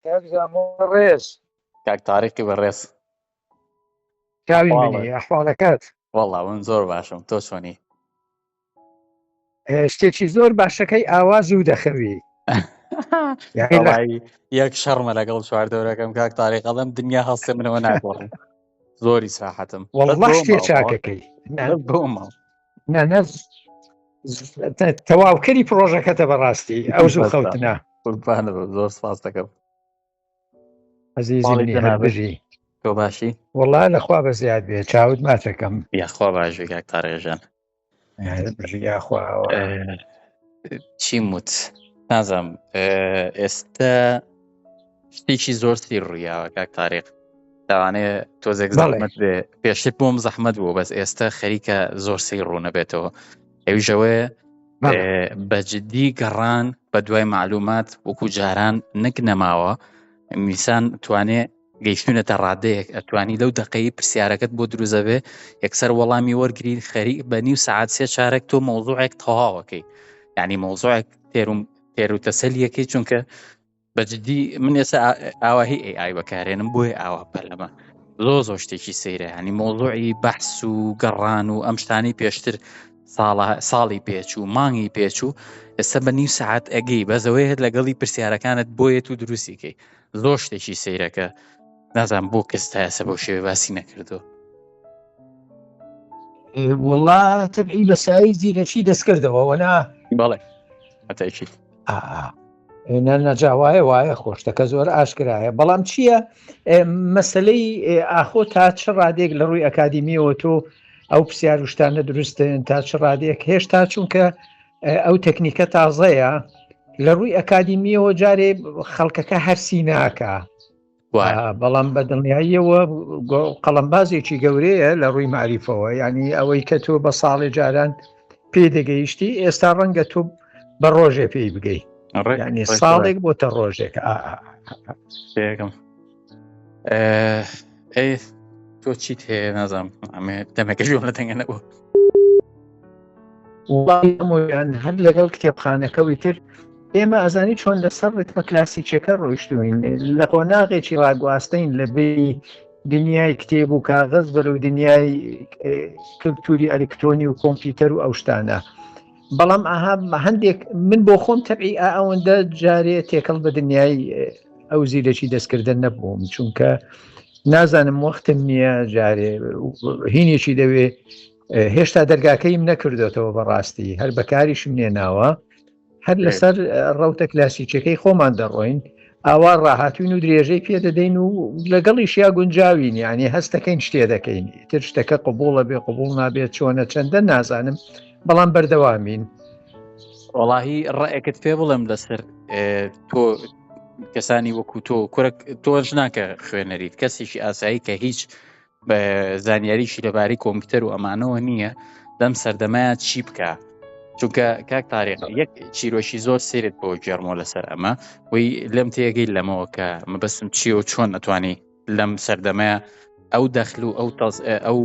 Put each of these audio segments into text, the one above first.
کاک زامۆ ڕێز. کاک تاریقی بەڕێز. چاوی منی ئەحواڵەکەت؟ وەڵا من زۆر باشم تۆ چۆنی؟ شتێکی زۆر باشەکەی ئاوا زوو دەخەوی. یەک شەڕمە لەگەڵ چوار دەورەکەم کاک تاریق ئەڵێم دنیا هەڵسێ منەوە ناگۆڕم زۆری سراحەتم وەڵڵا شتێ چاکەکەی نا نا تەواوکەری پرۆژەکەتە بەڕاستی ئەو زوو خەوتنە. قوربانە زۆر سپاس دەکەم. عزیزی منی هەر بژی. تۆ باشی؟ وەڵا لەخوا بە زیاد بێ چاوت ماچەکەم. یاخوا باشی کاک تارێژان. یاخوا چیم وت نازانم ئێستا شتێکی زۆر سیر ڕوویاوە کاک تاریق لەوانەیە تۆزێک زەحمەت بێ پێشتر بۆم زەحمەت بوو بەس ئێستا خەریکە زۆر سیر ڕوو نەبێتەوە ئەویشەوەیە بە جدی گەڕان بە دوای معلومات وەکو جاران نەک نەماوە میسان توانێ گەیشتونەتە ڕادەیەک ئەتوانی لەو دەقەی پرسیارەکەت بۆ دروزەبێ یەکسەر وەڵامی وەرگری خەریک بە نیو سعات سێ چارەک تۆ مەوزوعێک تەواوەکەی یعنی مەوزوعێک تێروم تێر و تەسەلیەکەی چونکە بە جدی من ئێستا ئاواهی ئەی ئای بەکارێنم بۆیە ئاوا پەلەمە زۆ زۆر شتێکی سەیرە ینی مۆزوعی بەحس و گەڕان و ئەم شتانەی پێشتر ساڵە ساڵی پێچوو مانگی پێچوو ئێستا بە نیو سعات ئەگەی بەزەوەیە لەگەڵی پرسیارەکانت بۆیەت و دروستیکەی زۆر شتێکی سەیرەکە نازانم بۆ کەس تا ئێستا بەو شێوەیە باسی نەکردو. وەڵا تەبعی بە سایەی زیرەکی دەستکردەوە وەنا بەڵێ هەتاکی نەجا وایە وایە خۆشتەکە زۆر ئاشکرایە بەڵام چییە مەسلەی ئاخۆ تا چ ڕادێک لە ڕووی ئەکادیمیەوە تۆ ئەو پرسیار و شتانە دروستن تا چ ڕادێک هێشتا چونکە ئەو تەکنیکە تازەیە لە ڕووی ئەکادیمیەوە جارێ خەڵکەکە هەرسی ناکە بەڵام بە دڵنیاییەوە قەڵمبازێکی گەورەیە لە ڕووی معریفەوە یعنی ئەوەی کە تۆ بە ساڵێ جاران پێ دەگەیشتی ئێستا ڕەنگە تۆ بە ڕۆژێ پێی بگەی ینی ساڵێک بۆتە ڕۆژێک پێکم تۆ چیت هەیە نازانم ئەمێ دەمێکە ژۆ لە دەنگە نەبوو وڵیان هەر لەگەڵ کتێبخانەکەوی تر ئێمە ئەزانی چۆن لەسەر ڕتمە کلاسیکەکە ڕۆیشتوین لە قۆناغێکی ڕاگواستین لە بێ دنیای کتێب و کاغەز بەرەو دنیای کللتوری ئەلکترۆنی و کۆمپیوتەر و ئەو شتانە بەڵام ئەها هەندێک من بۆ خۆم تەبعی ئەوەندە جارێ تێکەڵ بە دنیای ئەو زیرەکی دەستکردن نەبووم چونکە نازانم وەختم نییە جارێ هینێکی دەوێ هێشتا دەرگاکەیم نەکردوێتەوە بەڕاستی هەر بەکاریشم نێناوە هەر لەسەر ڕەوتە کلاسیکەکەی خۆمان دەڕۆین ئاوا ڕاهاتوین و درێژەی پێدەدەین و لەگەڵیشیا گونجاوین یعنی هەستەکەین شتێ دەکەین تر شتەکە قبوڵە بێ قبوڵ نابێت چۆنە چەندە نازانم بەڵام بەردەوامین. وەڵاهی ڕێکت پێ بڵێم لەسەر تۆ کەسانی وەکو تۆ کورە تۆش ناکە خوێنەریت کەسێکی ئاسایی کە هیچ بە زانیاریشی لەبارەی کۆمپیوتەر و ئەمانەوە نییە لەم سەردەمەیە چی بکە چونکە کاک تاریق یەک چیرۆکی زۆر سیرت بۆ گێڕمەوە لەسەر ئەمە وی لەم تێگەی لەمەوە کە مەبەستم چییە و چۆن ئەتوانی لەم سەردەمەیە ئەو دەخل و ئەو تەز ئەو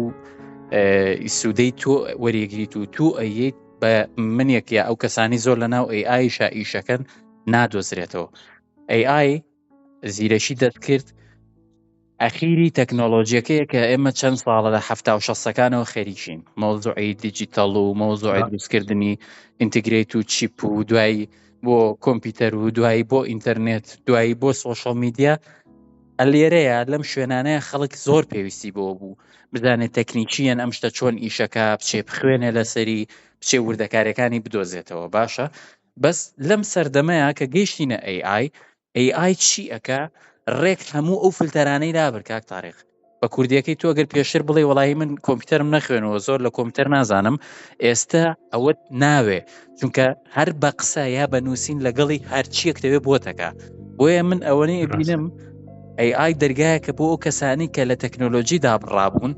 سوودەی تۆ وەریگریت و تو ئەیت بە منێک یا ئەو کەسانی زۆر لە ناو ئەی ئایشا ئیشەکەن نادۆزرێتەوە ئەی ئای زیرەکی دەستکرد ئەخیری تەکنۆلۆژیەکەیە کە ئێمە چەند ساڵە لە ه و شەستەکانەوە خەریکین مەوزوعی دیجیتەڵ و مەوزوعی دروستکردنی integrate و chip و دوایی بۆ کۆمپیوتەر و دوایی بۆ ئینتەرنێت دوایی بۆ social media لێرەیە لەم شوێنانەیە خەڵک زۆر پێویستی بۆ بوو بزانێت تەکنیکیەن ئەم شتە چۆن ئیشەکە بچێ بخوێنێ لەسەری بچێ وردەکاریەکانی بدۆزێتەوە باشە بەس لەم سەردەمەیە کە گەیشتینە AI AI چی ئەکا ڕێک هەموو ئەو فلتەرانەی لابرد کاک تاریق بە کوردیەکەی تۆ گەر پێشتر بڵێ وەڵی من کۆمپیوتەرم نەخوێنەوە زۆر لە کۆمپیوتەر نازانم ئێستا ئەوەت ناوێ چونکە هەر بە قسە یا بە نووسین لەگەڵی هەرچیەک دەوێ بۆتەکە بۆیە من ئەوەنەی بینم ئەی ئای دەرگایەکە بۆ ئەو کەسانی کە لە تەکنۆلۆژی دابڕابوون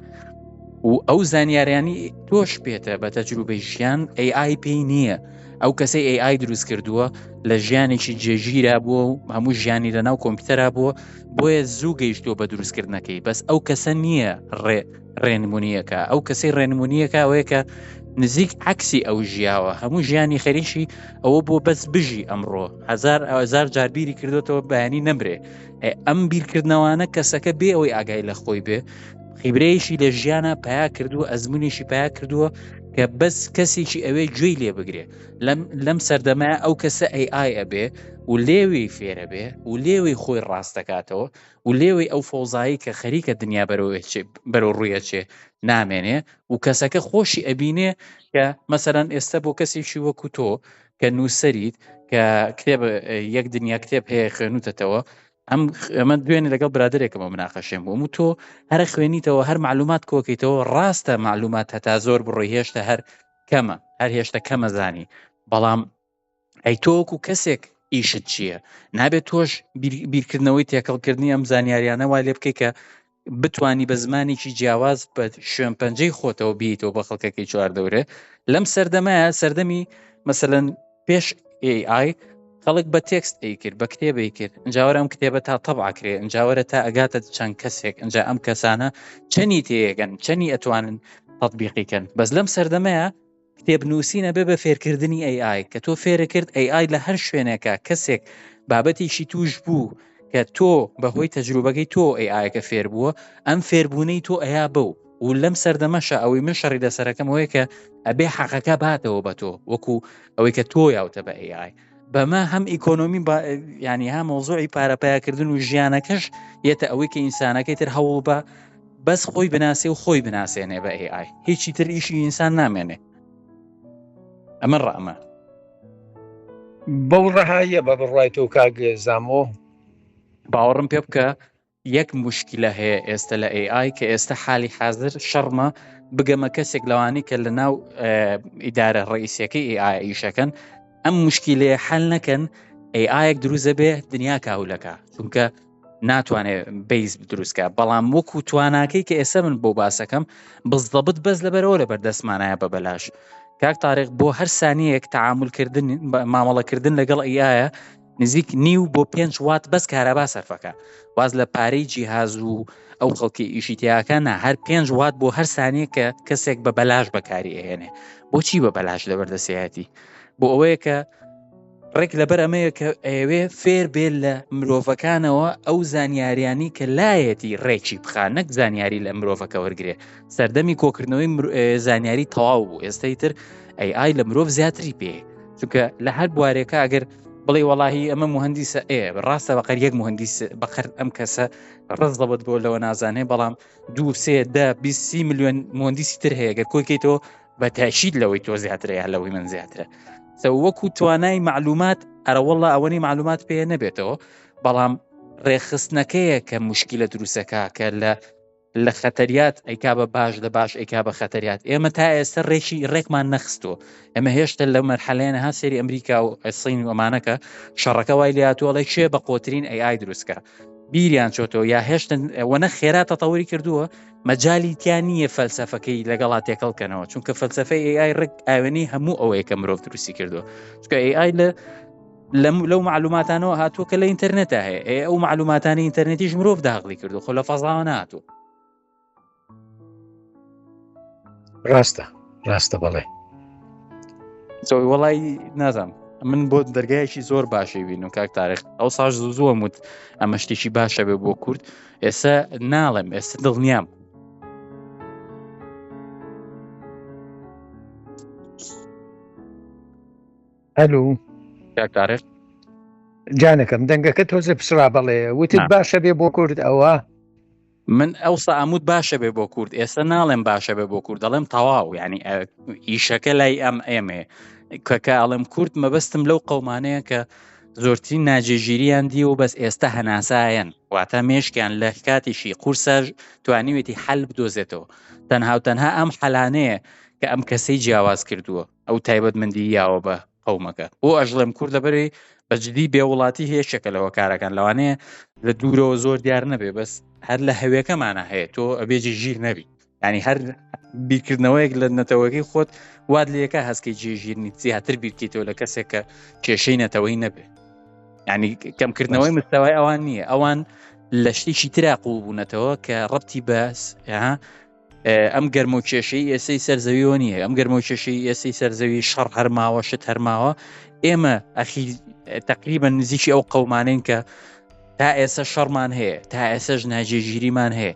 و ئەو زانیاریانی تۆش پێتە بە تەجروبەی ژیان ئەی ئای پێی نییە ئەو کەسەی ئەی ئای دروست کردووە لە ژیانێکی جێژیرا بووە و هەموو ژیانی لە ناو کۆمپیوتەرا بووە بۆیە زوو گەیشتووە بە دروستکردنەکەی بەس ئەو کەسە نییە ڕێ ڕێنمونیەکە ئەو کەسەی ڕێنمونیەکە ئەوەیە کە نزیک عەکسی ئەو ژیاوە هەموو ژیانی خەریکی ئەوە بۆ بەس بژی ئەمڕۆ هزار هزار جار بیری کردوتەوە بەیانی نەمرێ ئەم بیرکردنەوانە کەسەکە بێ ئەوەی ئاگای لە خۆی بێ خیبرەیەکی لە ژیانە پیا کردووە ئەزمونێکی پیا کردووە کە بەس کەسێکی ئەوێ گوێی لێ بگرێ لەم لەم سەردەمە ئەو کەسە ئەی ئای ئەبێ و لێوی فێرە بێ و لێوی خۆی ڕاست دەکاتەوە و لێوەی ئەو فەوزایی کە خەریکە دنیا بەرەو ڕوویەچێ نامێنێ و کەسەکە خۆشی ئەبینێ کە مەسەرەن ئێستا بۆ کەسێکی وەکو تۆ کە نووسەریت کە کتێب یەک دنیا کتێب هەیە خوێنوتەتەوە ئەم ئەمە دوێنێ لەگەڵ برادێکەمە مناقەشێن بووم و تۆ هەرە خوێنیتەوە هەر معلومات کۆکەیتەوە ڕاستە معلومات هەتا زۆر بڕۆی هێشتا هەر کەمە هەر هێشتا کەمە زانی بەڵام ئەی تۆ وەکو کەسێک ئیشت چییە؟ نابێت تۆش بیرکردنەوەی تێکەڵکردنی ئەم زانیاریانە وای لێ بکەیت کە بتانی بە زمانێکی جیاواز بە شوێن پەنجەی خۆتەوە بیتەوە بە خەڵکەکەی چواردەورێ لەم سەردەمایە سەردەمی مەسەەن پێش AI خەڵک بە تێکست ئەی کرد بە کتێبەی کرد ئەجاوەرە ئەم کتێبە تا تەبعکرێ ئەجاوەرە تا ئەگاتە چەند کەسێک ئەجا ئەم کەسانە چەنی تێگەن چەنی ئەتوانن تطببیقیکەن بەس لەم سەردەمەیە کتێب نووسین ئەبێ بە فێرکردنی AI کە تۆ فێرە کرد AI لە هەر شوێنێکە کەسێک بابەتێکی توش بوو کە تۆ بەهۆی تەجروبەکەی تۆ AI ەکە فێر بووە ئەم فێربوونەی تۆ ئەیا بەو و لەم سەردەمەشە ئەوەی من شەڕی لەسەرەکەم ئەوەیە کە ئەبێ حەقەکە باتەوە بە تۆ وەکو ئەوەی کە تۆ یاوتە بە AI بەمە هەم ئیکۆنۆمی ینی ها مۆزۆی پارەپیاکردن و ژیانەکەش یەتە ئەوەی کە ئینسانەکەی تر هەوڵ بە بەس خۆی بناسێ و خۆی بناسێنێ بە AI هیچی تر ئیشی ئینسان نامێنێ ئەمە ڕامە بەو ڕەهاییە بە بڕوای تۆ کاک زامۆ باوەڕم پێ بکە یەک مشکلە هەیە ئێستا لە AI کە ئێستا حالی حاضر شەڕمە بگەمە کەسێک لەوانی کە لە ناو ئیدارە ڕئیسەکەی AI ئیشەکەن ئەم مشکلەیە حل نەکەن AI یەک دروزە بێ دنیا کاولەکە چونکە ناتوانێت base دروستکە بەڵام وەکو تواناکەی کە ئێستا من بۆ باسەکەم بزدەبت بەس لەبەرەوە لە بەردەستمانایە بە بەلاش کاک تاریق بۆ هەر سانیەک تعاملکردن مامەڵەکردن لەگەڵ AI یە نزیک نیو بۆ پێنج وات بەس کارەبا سەرفەکە واز لە پارەی جیهاز و ئەو خەڵکی ئیشی تیاکە نا هەر پێنج وات بۆ هەر سانیە کە کەسێک بە بەلاش بەکاری ئەهێنێ بۆچی بە بەلاش لەبەردەسیەتی بۆ ئەوەیە کە ڕێک لەبەر ئەمەیە کە ئەیەوێ فێر بێ لە مرۆڤەکانەوە ئەو زانیاریانی کە لایەتی ڕێکی بخا نەک زانیاری لە مرۆڤەکە وەرگێ سەردەمی کۆکردنەوەی زانیاری تەواو بوو ئێستای تر ئەی ئای لە مرۆڤ زیاتری پێ چونکە لە هەر بوارێکە ئەگەر بڵێ وەڵاهی ئەمە مهندیسە ئێ ڕاستە بەقەر یەک مهندیس بەقەر ئەم کەسە ڕز دەبێت بۆ لەوە نازانێ بەڵام دو سێ دە 20 میلیۆن مهندیسی تر هەیە گەر کۆیکەیتەوە بە تاکید لەوەی تۆ زیاترە یا لەوەی من زیاترە سە وەکو توانای معلومات ئەرەوەڵە ئەوەنی معلومات پێ نەبێتەوە بەڵام ڕێکخستنەکەیە کە مشکلە دروستەکە کە لە لە خەتەریات ئەیکا بە باش لە باش ئەیکا بە خەتەریات ئێمە تا ئێستا ڕێکی ڕێکمان نەخستووە ئێمە هێشتا لە مەرحەلەیەنە ها سێری ئەمریکا و سین و ئەمانەکە شەڕەکە وای لاتوەڵێ کێ بە قۆترین ئەی ئای دروستکە بیریان چۆتەوە یا هێشتا وەنە خێرا تەتەوری کردووە مەجالی تیا نییە فەلسفەکەی لەگەڵا تێکەڵ کەنەوە چونکە فەلسفەی AI ڕێک ئاوێنەی هەموو ئەوەیە کە مرۆڤ دروستی کردووە چونکە AI لە لەم لەو معلوماتانەوە هاتووە کە لە ئینتەرنێتە هەیە ئێ ئەو معلوماتانی ئینتەرنێتیش مرۆڤ داغلی کردو خۆ لە فەزاوە نهاتوو ڕاستە ڕاستە بەڵێ زۆر وەڵی نازانم من بۆ دەرگایەکی زۆر باشی بینم کاک تاریخ ئەو ساش زوو زووە وت ئەمە شتێکی باشە بێ بۆ کورد ئێستا ناڵێم ئێستا دڵنیام ئەلو کاک تاریخ جانەکەم دەنگەکە تۆزێ پسرا بەڵێ وتت باشە بێ بۆ کورد ئەوە من ئەوسا ئەموت باشە بێ بۆ کورد ئێستا ناڵێم باشە بێ بۆ کورد دەڵێم تەواو ینی ئیشەکە لای ئەم ئێمێ کەکە ئەڵێم کورد مەبەستم لەو قەومانەیە کە زۆرترین ناجێگیریان دی و بەس ئێستا هەناسایەن واتە مێشکیان لە کاتێکی قورسە توانیوێتی حەل بدۆزێتەوە تەنها و تەنها ئەم حەلانەیە کە ئەم کەسەی جیاواز کردووە ئەو تایبەتمەندی یاوە بە قەومەکە بۆ ئەژڵێم کورد لەبەری بەجدی بێ وڵاتی هەیەشێکە لەوە کارەکان لەوانەیە لە دوورەوە زۆر دیار نەبێ بەس هەر لە هەوێکەمانە هەیە تۆ ئەبێجی ژیر نەبی ینی هەر بیرکردنەوەیەک لە نەتەوەکەی خۆت وات لەکە هەسکەی جێژیرنی زیاتر بیرکەیتەوە لە کەسێک کە کێشەی نەتەوەی نەبێ ینی کەمکردنەوەی مستەوای ئەوان نییە ئەوان لە شتێکی ترا قوڵ بوونەتەوە کە ڕەتی بەس ئەم گەرمە و کێشەی ئێسەی سەرزەویەوە نییە ئەم گەرمە و کێشەی ئێسەی سەرزەوی شەڕ هەرماوە شت هەرماوە ئێمە ئەخی تقریبا نزیکی ئەو قەومانین کە تا ئێستا شەڕمان هەیە تا ئێسش ناجێگیریمان هەیە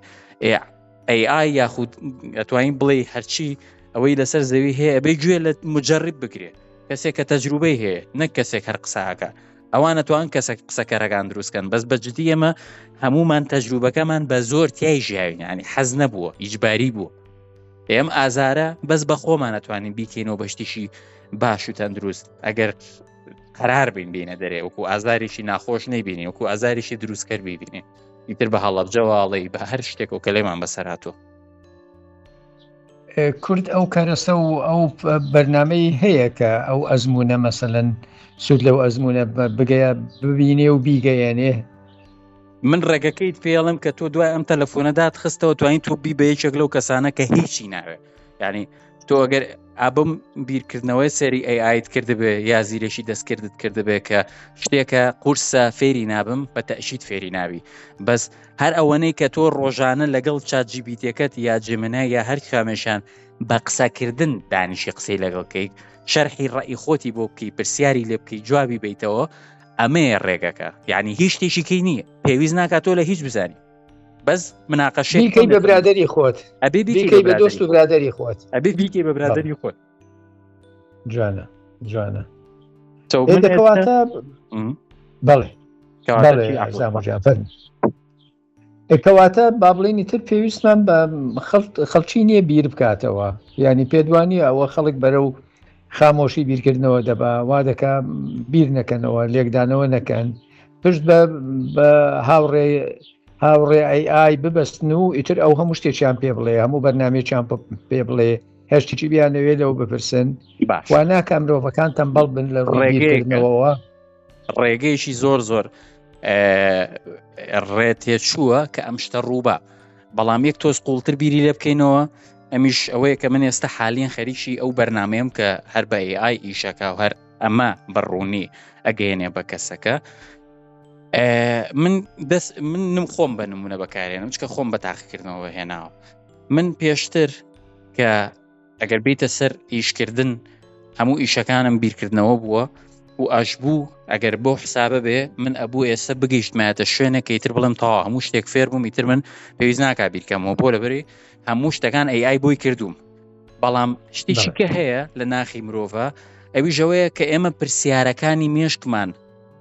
AI یاخود ئەتوانین بڵێ هەرچی ئەوەی لەسەر زەوی هەیە ئەبێ گوێ لە مجرب بگرێ کەسێک کە تەجروبەی هەیە نەک کەسێک هەر قساکە ئەوان ئەتوان کەسە قسەکەرەکان دروستکەن بەس بە جدی ئێمە هەمومان تەجروبەکەمان بە زۆر تای ژیاوین ینی حەز نەبووە ئیجباری بووە ئێم ئازارە بەس بە خۆمان ئەتوانین بیکەینەوە بەشتیشی باش و تەندروست ئەگەر قرار بین بینە دەرێ وەکو ئازارێکی ناخۆش نەیبینی وەکو ئازارێکی دروستکەر بیبینێ ئیتر بە هەڵەبجەواڵی بە هەر شتێک و کە لێمان بەسەر هاتووە. کورد ئەو کەرەسە و ئەو بەرنمەی هەیە کە ئەو ئەزمونە مەسەەن سوود لەو ئەزمونە بگەیە ببینێ و بیگەیەنێ. من ڕێگەکەیت پێڵم کە تۆ دوای ئەم تەلەفۆنە دات خستەوە توانین تۆ بی بە یەکێک لەو کەسانە کە هیچی ناوێت ینی تۆ ئەگەر ئابم بیرکردنەوەی سەری ئەی ئایت کردبێ یا زیرەکی دەستکردت کردبێ کە شتێکە قورسە فێری نابم بە تەشیت فێری ناوی بەس هەر ئەوەنەی کە تۆ ڕۆژانە لەگەڵ چات جیبیتەکەت یا جێمنە یا هەر کامێشان بە قسەکردن دانیشی قسەی لەگەڵ کەیت شەرحی ڕئی خۆتی بۆ بکەی پرسیاری لێ بکەی جوابی بیتەوە ئەمەیە ڕێگەکە یعنی هیچ شتێکی کەی نییە پێویست ناکات تۆ لە هیچ بزانی بەس مناقەشەی بیکەی بە برادری خۆت ئەبێ بیکەی بە دۆست و برادری خۆت ئەبێ بیکەی بە برادری خۆت جوانە جوانە کەواتە بەڵێ کەواتە با بڵێنی تر پێویستمان بە خەڵکی نییە بیر بکاتەوە ینی پێدوانی ئەوە خەڵک بەرە و خامۆشی بیرکردنەوە دەبا وا دەکا بیر نەکەنەوە لێکدانەوە نەکەن پشت بە هاوڕێ هاوڕێ ئەی ئای ببەستن و ئیتر ئەو هەموو شتێکیان پێ بڵێ هەموو بەرنمێکیان پێ بڵێ هەشتێکی بیانەوێت لەو بپرسن باش وا ناکە مرۆڤەکان تەمبەڵ بن لە ڕێگەکردنەوەوە ڕێگەیەکی زۆر زۆر ڕێتێچووە کە ئەم شتە ڕووبە بەڵام یەک تۆز قوڵتر بیری لێ بکەینەوە ئەمیش ئەوەیە کە من ئێستا حالین خەریکی ئەو بەرنمەیەم کە هەر بە AI ئیشەکە و هەر ئەمە بەڕوونی ئەگەیەنێ بە کەسەکە من دەست من نم خۆم بە نمونە بەکارێنم چکە خۆم بە تاقیکردنەوە هێناوە من پێشتر کە ئەگەر بیتە سەر ئیشکردن هەموو ئیشەکانم بیرکردنەوە بووە و ئەش بوو ئەگەر بۆ حسابە بێ من ئەبوو ئێستا بگەیشتمایەتە شوێنێک کە ئیتر بڵێم تەواو هەموو شتێک فێر بووم ئیتر من پێویست ناکا بیرکەمەوە بۆ لەبەری هەموو شتەکان ئەی ئای بۆی کردووم بەڵام شتێکی کە هەیە لە ناخی مرۆڤە ئەویشەوەیە کە ئێمە پرسیارەکانی مێشکمان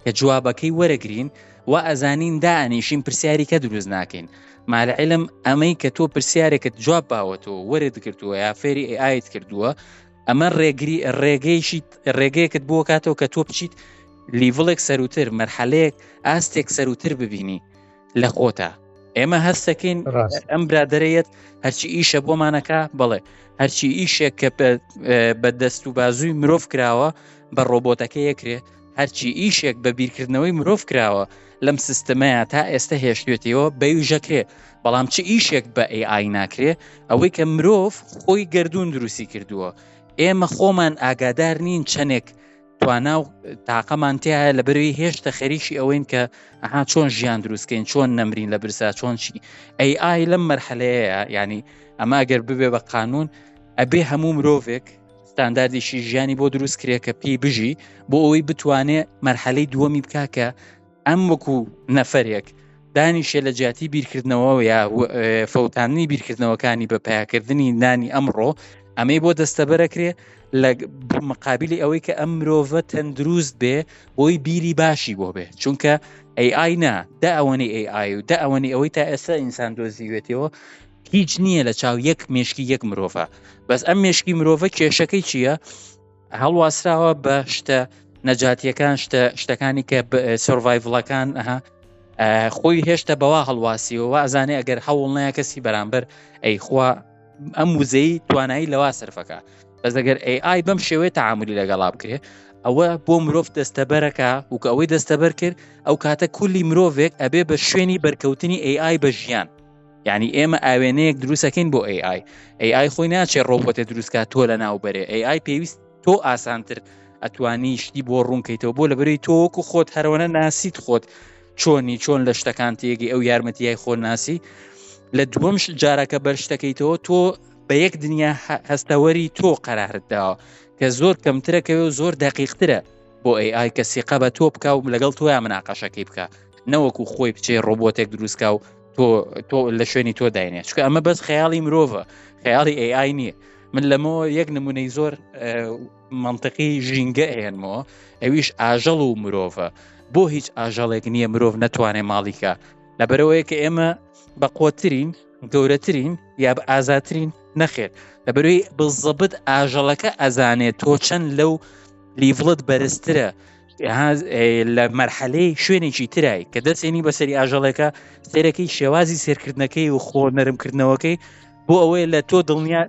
کە جوابەکەی وەرەگرین و ئەزانین دانیشین پرسیاری کە دروست ناکەین مالعلم ئەمەی کە تۆ پرسیارێکت جواب باوەتەوە وەرت گرتووە یا فێری ئایت کردووە ئەمە ڕێگری ڕێگەیشی ڕێگەیەکت بۆ کاتەوە کە تۆ بچیت لیڤڵێک سەروتر مەرحەلەیەک ئاستێک سەروتر ببینی لە خۆتا ئێمە هەستەکەین ئەم برادەرەیەت هەرچی ئیشە بۆمانەکە بڵێ هەرچی ئیشێک کە بە دەست و بازووی مرۆڤ کراوە بە ڕۆبۆتەکە یەکرێ هەرچی ئیشێک بە بیرکردنەوەی مرۆڤ کراوە لەم سیستمەیە تا ئێستا هێشتێتیەوە بەویژەکرێ بەڵام چ ئیشێک بە AI ناکرێ ئەوەی کە مرۆڤ خۆی گردون دروستی کردووە ئێمە خۆمان ئاگادار نین چەندێک توانا و تاقەمان تایە لە بەروی هێشتا خەریکی ئەوەین کە ئەها چۆن ژیان دروستکەین چۆن نەمرین لە برسا چۆن چی ئەی ئای لەم مەرحەلەیە ینی ئەمە ئەگەر ببێ بە قانون ئەبێ هەموو مرۆڤێک ستانداردێکی ژیانی بۆ دروست کرێ کە پێی بژی بۆ ئەوەی بتوانێ مەرحەلەی دووەمی بکا کە ئەم وەکو نەفەرێک دانیشێ لە جیاتی بیرکردنەوە یا فەوتاندنی بیرکردنەوەکانی بە پیاکردنی نانی ئەمڕۆ ئەمەی بۆ دەستەبەرەکرێ لە مقابلی ئەوەی کە ئەم مرۆڤە تەندروست بێ بۆی بیری باشی بۆ بێ چونکە ئەی ئای نا دە ئەوەنی ئەی ئای و دە ئەوەنی ئەوەی تا ئێستا ئینسان دۆزیوێتەوە هیچ نییە لە چاو یەک مێشکی یەک مرۆڤە بەس ئەم مێشکی مرۆڤە کێشەکەی چییە؟ هەڵواسراوە بە شتە نەجاتیەکان شتە شتەکانی کە سۆرڤایڤڵەکان ئەها خۆی هێشتا بەوا هەڵواسیەوە وازانێ ئەگەر هەوڵ نایە کەسی بەرامبەر ئەیخوا ئەم وزەی توانایی لەوا سەرفەکە بەس ئەگەر ئەی ئای بەم شێوەیە تعاملی لەگەڵا بکرێ ئەوە بۆ مرۆڤ دەستەبەرەکە و کە ئەوەی دەستەبەر کرد ئەو کاتە کولی مرۆڤێک ئەبێ بە شوێنی بەرکەوتنی ئەی ئای بە ژیان یعنی ئێمە ئاوێنەیەک دروستەکەین بۆ AI AI خۆی ناچێ ڕۆبۆتێ دروستکات تۆ لە ناو بەرێ AI پێویست تۆ ئاسانتر ئەتوانی شتی بۆ ڕوونکەیتەوە بۆ لەبەری تۆ وەکو خۆت هەرەوەنە ناسیت خۆت چۆنی چۆن لە شتەکان تێگەی ئەو یارمەتیای خۆ ناسی لە دووەم جارەکە بەر شتەکەیتەوە تۆ بە یەک دنیا هەستەوەری تۆ قەرارت داوە کە زۆر کەمترەکەوێ و زۆر دەقیقترە بۆ ئەی ئای کە سیقە بە تۆ بکە و لەگەڵ تۆیا مناقەشەکەی بکە نەوەکو خۆی بچێ ڕۆبۆتێک دروستکا و تۆ تۆ لە شوێنی تۆ داینێ چکە ئەمە بەس خەیاڵی مرۆڤە خەیاڵی ئەی ئای نییە من لەمەوە یەک نمونەی زۆر منطقی ژینگە ئێنمەوە ئەویش ئاژەڵ و مرۆڤە بۆ هیچ ئاژەڵێک نییە مرۆڤ نەتوانێ ماڵیکە لەبەرەوەیە کە ئێمە بە قوترین گەورەترین یا بە ئازاترین نەخێر لەبەرەوەی بزەبت ئاژەڵەکە ئەزانێت تۆ چەند لەو لیڤڵت بەرزترە لە مەرحەلەی شوێنێکی ترای کە دەستێنی بەسەری ئاژەڵێکە سێرەکەی شێوازی سێرکردنەکەی و خۆ نەرمکردنەوەکەی بۆ ئەوەیە لە تۆ دڵنیا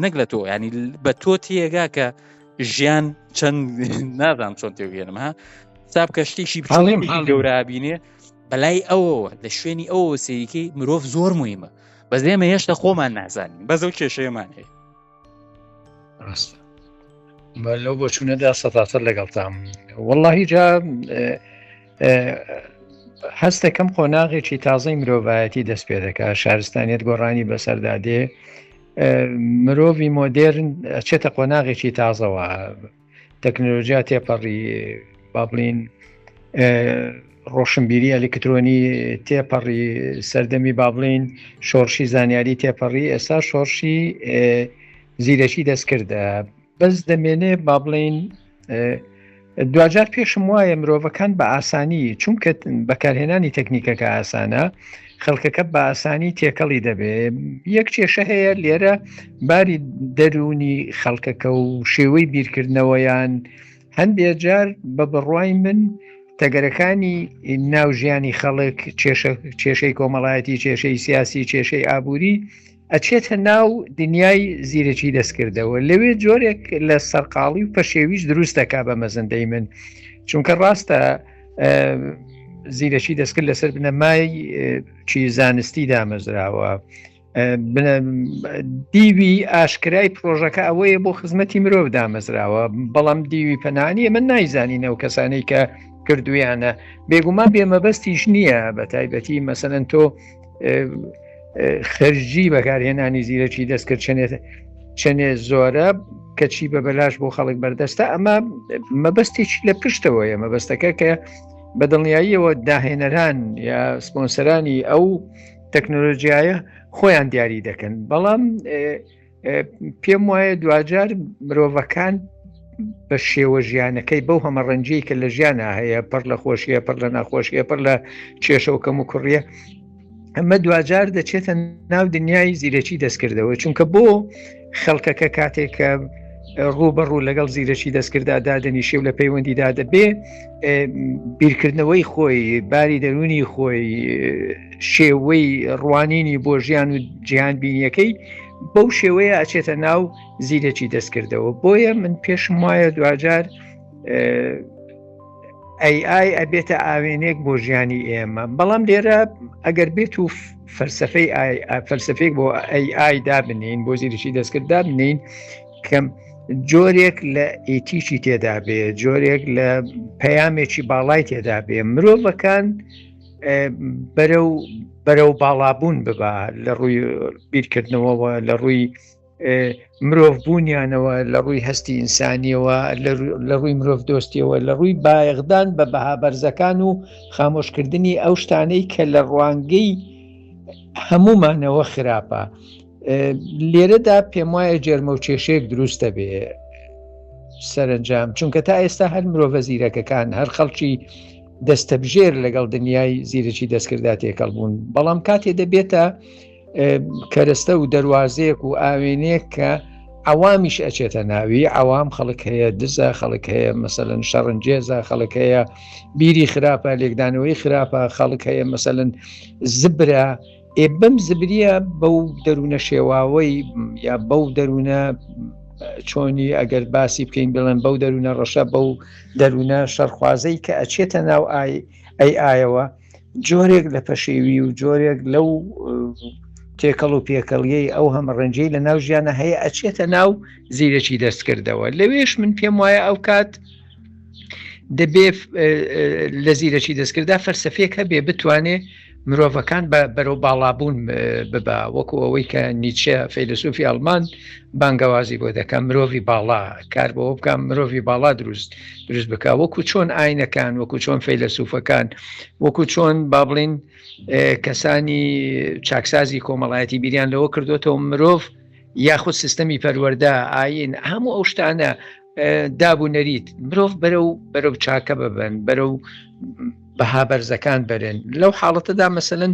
نەک لە تۆ ینی بە تۆ تێگا کە ژیان چەند نازانم چۆن تێگەێنم ها ساب کە شتێکی بچڵیم گەورابینێ بەلای ئەوەوە لە شوێنی ئەوە سەیرکەی مرۆڤ زۆر مهمە بەس ئێمە هێشتا خۆمان نازانین بەس ئەو کێشەیەمان هەیە ڕاستە لەو بۆچوونەدا سەتاسەر لەگەڵتام واللهی جا هەستەکەم قۆناغێکی تازەی مرۆڤایەتی دەست پێ دەکا شارستانیت گۆڕانی بەسەردا دێ مرۆڤی مۆدێرن ئەچێتە قۆناغێکی تازەوە تەکنەلۆژیا تێپەڕی با بڵین ڕۆشنبیری ئەلکترۆنی تێپەڕی سەردەمی با بڵین شۆڕشی زانیاری تێپەڕی ئێستا شۆڕشی زیرەکی دەستکردە بەس دەمێنێ با بڵین دواجار پێشم وایە مرۆڤەکان بە ئاسانی چونکە بەکارهێنانی تەکنیکەکە ئاسانە خەڵکەکە بە ئاسانی تێکەڵی دەبێ یەک کێشە هەیە لێرە باری دەروونی خەڵکەکە و شێوەی بیرکردنەوەیان هەندێ جار بە بڕوای من تەگەرەکانی ناو ژیانی خەڵک کێشەی کۆمەڵایەتی کێشەی سیاسی کێشەی ئابووری ئەچێتە ناو دنیای زیرەکی دەستکردەوە لەوێ جۆرێک لە سەرقاڵی و پەشێویش دروست دەکا بە مەزەندەی من چونکە ڕاستە زیرەکی دەستکرد لەسەر بنەمای چی زانستی دامەزراوە دیوی ئاشکرای پرۆژەکە ئەوەیە بۆ خزمەتی مرۆڤ دامەزراوە بەڵام دیوی پەنانی من نایزانین ئەو کەسانەی کە کردویانە بێگومان بێ مەبەستیش نییە بە تایبەتی مەسەەن تۆ خەرجی بەکارهێنانی زیرەکی دەستکرد چەنێت چەنێ زۆرە کەچی بە بەلاش بۆ خەڵک بەردەستە ئەمە مەبەستێکی لە پشتەوەیە مەبەستەکە کە بە دڵنیاییەوە داهێنەران یا سپۆنسەرانی ئەو تەکنۆلۆژیایە خۆیان دیاری دەکەن بەڵام پێم وایە دواجار مرۆڤەکان بە شێوە ژیانەکەی بەو هەمە ڕەنجەی کە لە ژیانە هەیە پڕ لە خۆشیە پڕ لە ناخۆشیە پڕ لە کێشە و کەم و کوڕیە ئەمە دواجار دەچێتە ناو دنیای زیرەکی دەستکردەوە چونکە بۆ خەڵکەکە کاتێک کە ڕووبەڕوو لەگەڵ زیرەکی دەستکردا دادەنیشێ و لە پەیوەندیدا دەبێ بیرکردنەوەی خۆی باری دەروونی خۆی شێوەی ڕوانینی بۆ ژیان و جیهان بینیەکەی بەو شێوەیە ئەچێتە ناو زیرەکی دەستکردەوە بۆیە من پێشم وایە دواجار ئەی ئای ئەبێتە ئاوێنێک بۆ ژیانی ئێمە بەڵام لێرە ئەگەر بێت و فەلسفەی فەلسفێک بۆ ئەی ئای دابنین بۆ زیرشی دەستکرد دابنین کەم جۆرێک لە ئیتیکی تێدا بێ جۆرێک لە پەیامێکی باڵای تێدا بێ مرۆڤەکان بەرەو بەرەو باڵابوون ببا لە ڕووی بیرکردنەوەوە لە ڕووی مرۆڤ بوونیانەوە لە ڕووی هەستی ئینسانیەوە لە ڕووی مرۆڤ دۆستیەوە لە ڕووی بایەخدان بە بەها بەرزەکان و خامۆشکردنی ئەو شتانەی کە لە ڕوانگەی هەمومانەوە خراپە لێرەدا پێم وایە جێرمە و کێشەیەک دروست دەبێ سەرنجام چونکە تا ئێستا هەر مرۆڤە زیرەکەکان هەر خەڵکی دەستەبژێر لەگەڵ دنیای زیرەکی دەستکردا تێکەڵ بوون بەڵام کاتێ دەبێتە کەرەستە و دەواازەیەک و ئاوێنێک کە عوامیش ئەچێتە ناوی عوام خەڵک هەیە دزە خەڵک هەیە مەسەن شەڕنجێزە خەڵک هەیە بیری خراپە لێکدانەوەی خراپە خەڵک هەیە مەسەن زبرە ئێ بەم زبریە بەو دەروونە شێواوەی یا بەو دەروونە چۆنی ئەگەر باسی بکەین بڵێن بەو دەروونە ڕەشە بەو دەروونە شەرخوازەی کە ئەچێتە ناو ئای ئەی ئایەوە جۆرێک لە پەشێوی و جۆرێک لەو تێکەڵ و پێکەڵیەی ئەو هەمە ڕەنجەی لە ناو ژیانە هەیە ئەچێتە ناو زیرەکی دەستکردەوە لەوێش من پێم وایە ئەو کات دەبێ لە زیرەکی دەستکردا فەرسەفێک هەبێ بتوانێ. مرۆڤەکان بە بەرەو باڵابوون ببا، وەکو ئەوەی کە نیچە فەیلەسوفی ئەڵمان بانگەوازی بۆ دەکا، مرۆڤی باڵا، کار بەوە بکا مرۆڤی باڵا دروست دروست بکا، وەکو چۆن ئاینەکان، وەکو چۆن فەیلەسوفەکان، وەکو چۆن با بڵین کەسانی چاکسازی کۆمەڵایەتی بیریان لەوە کردوێتەوە مرۆڤ یاخود سیستەمی پەروەردە، ئاین، هەموو ئەو شتانە داب و نەریت مرۆڤ بەرەو بەرەو چاکە ببن، بەرەو بەها بەرزەکان بەرن. لەو حاڵەتەدا مەسەلەن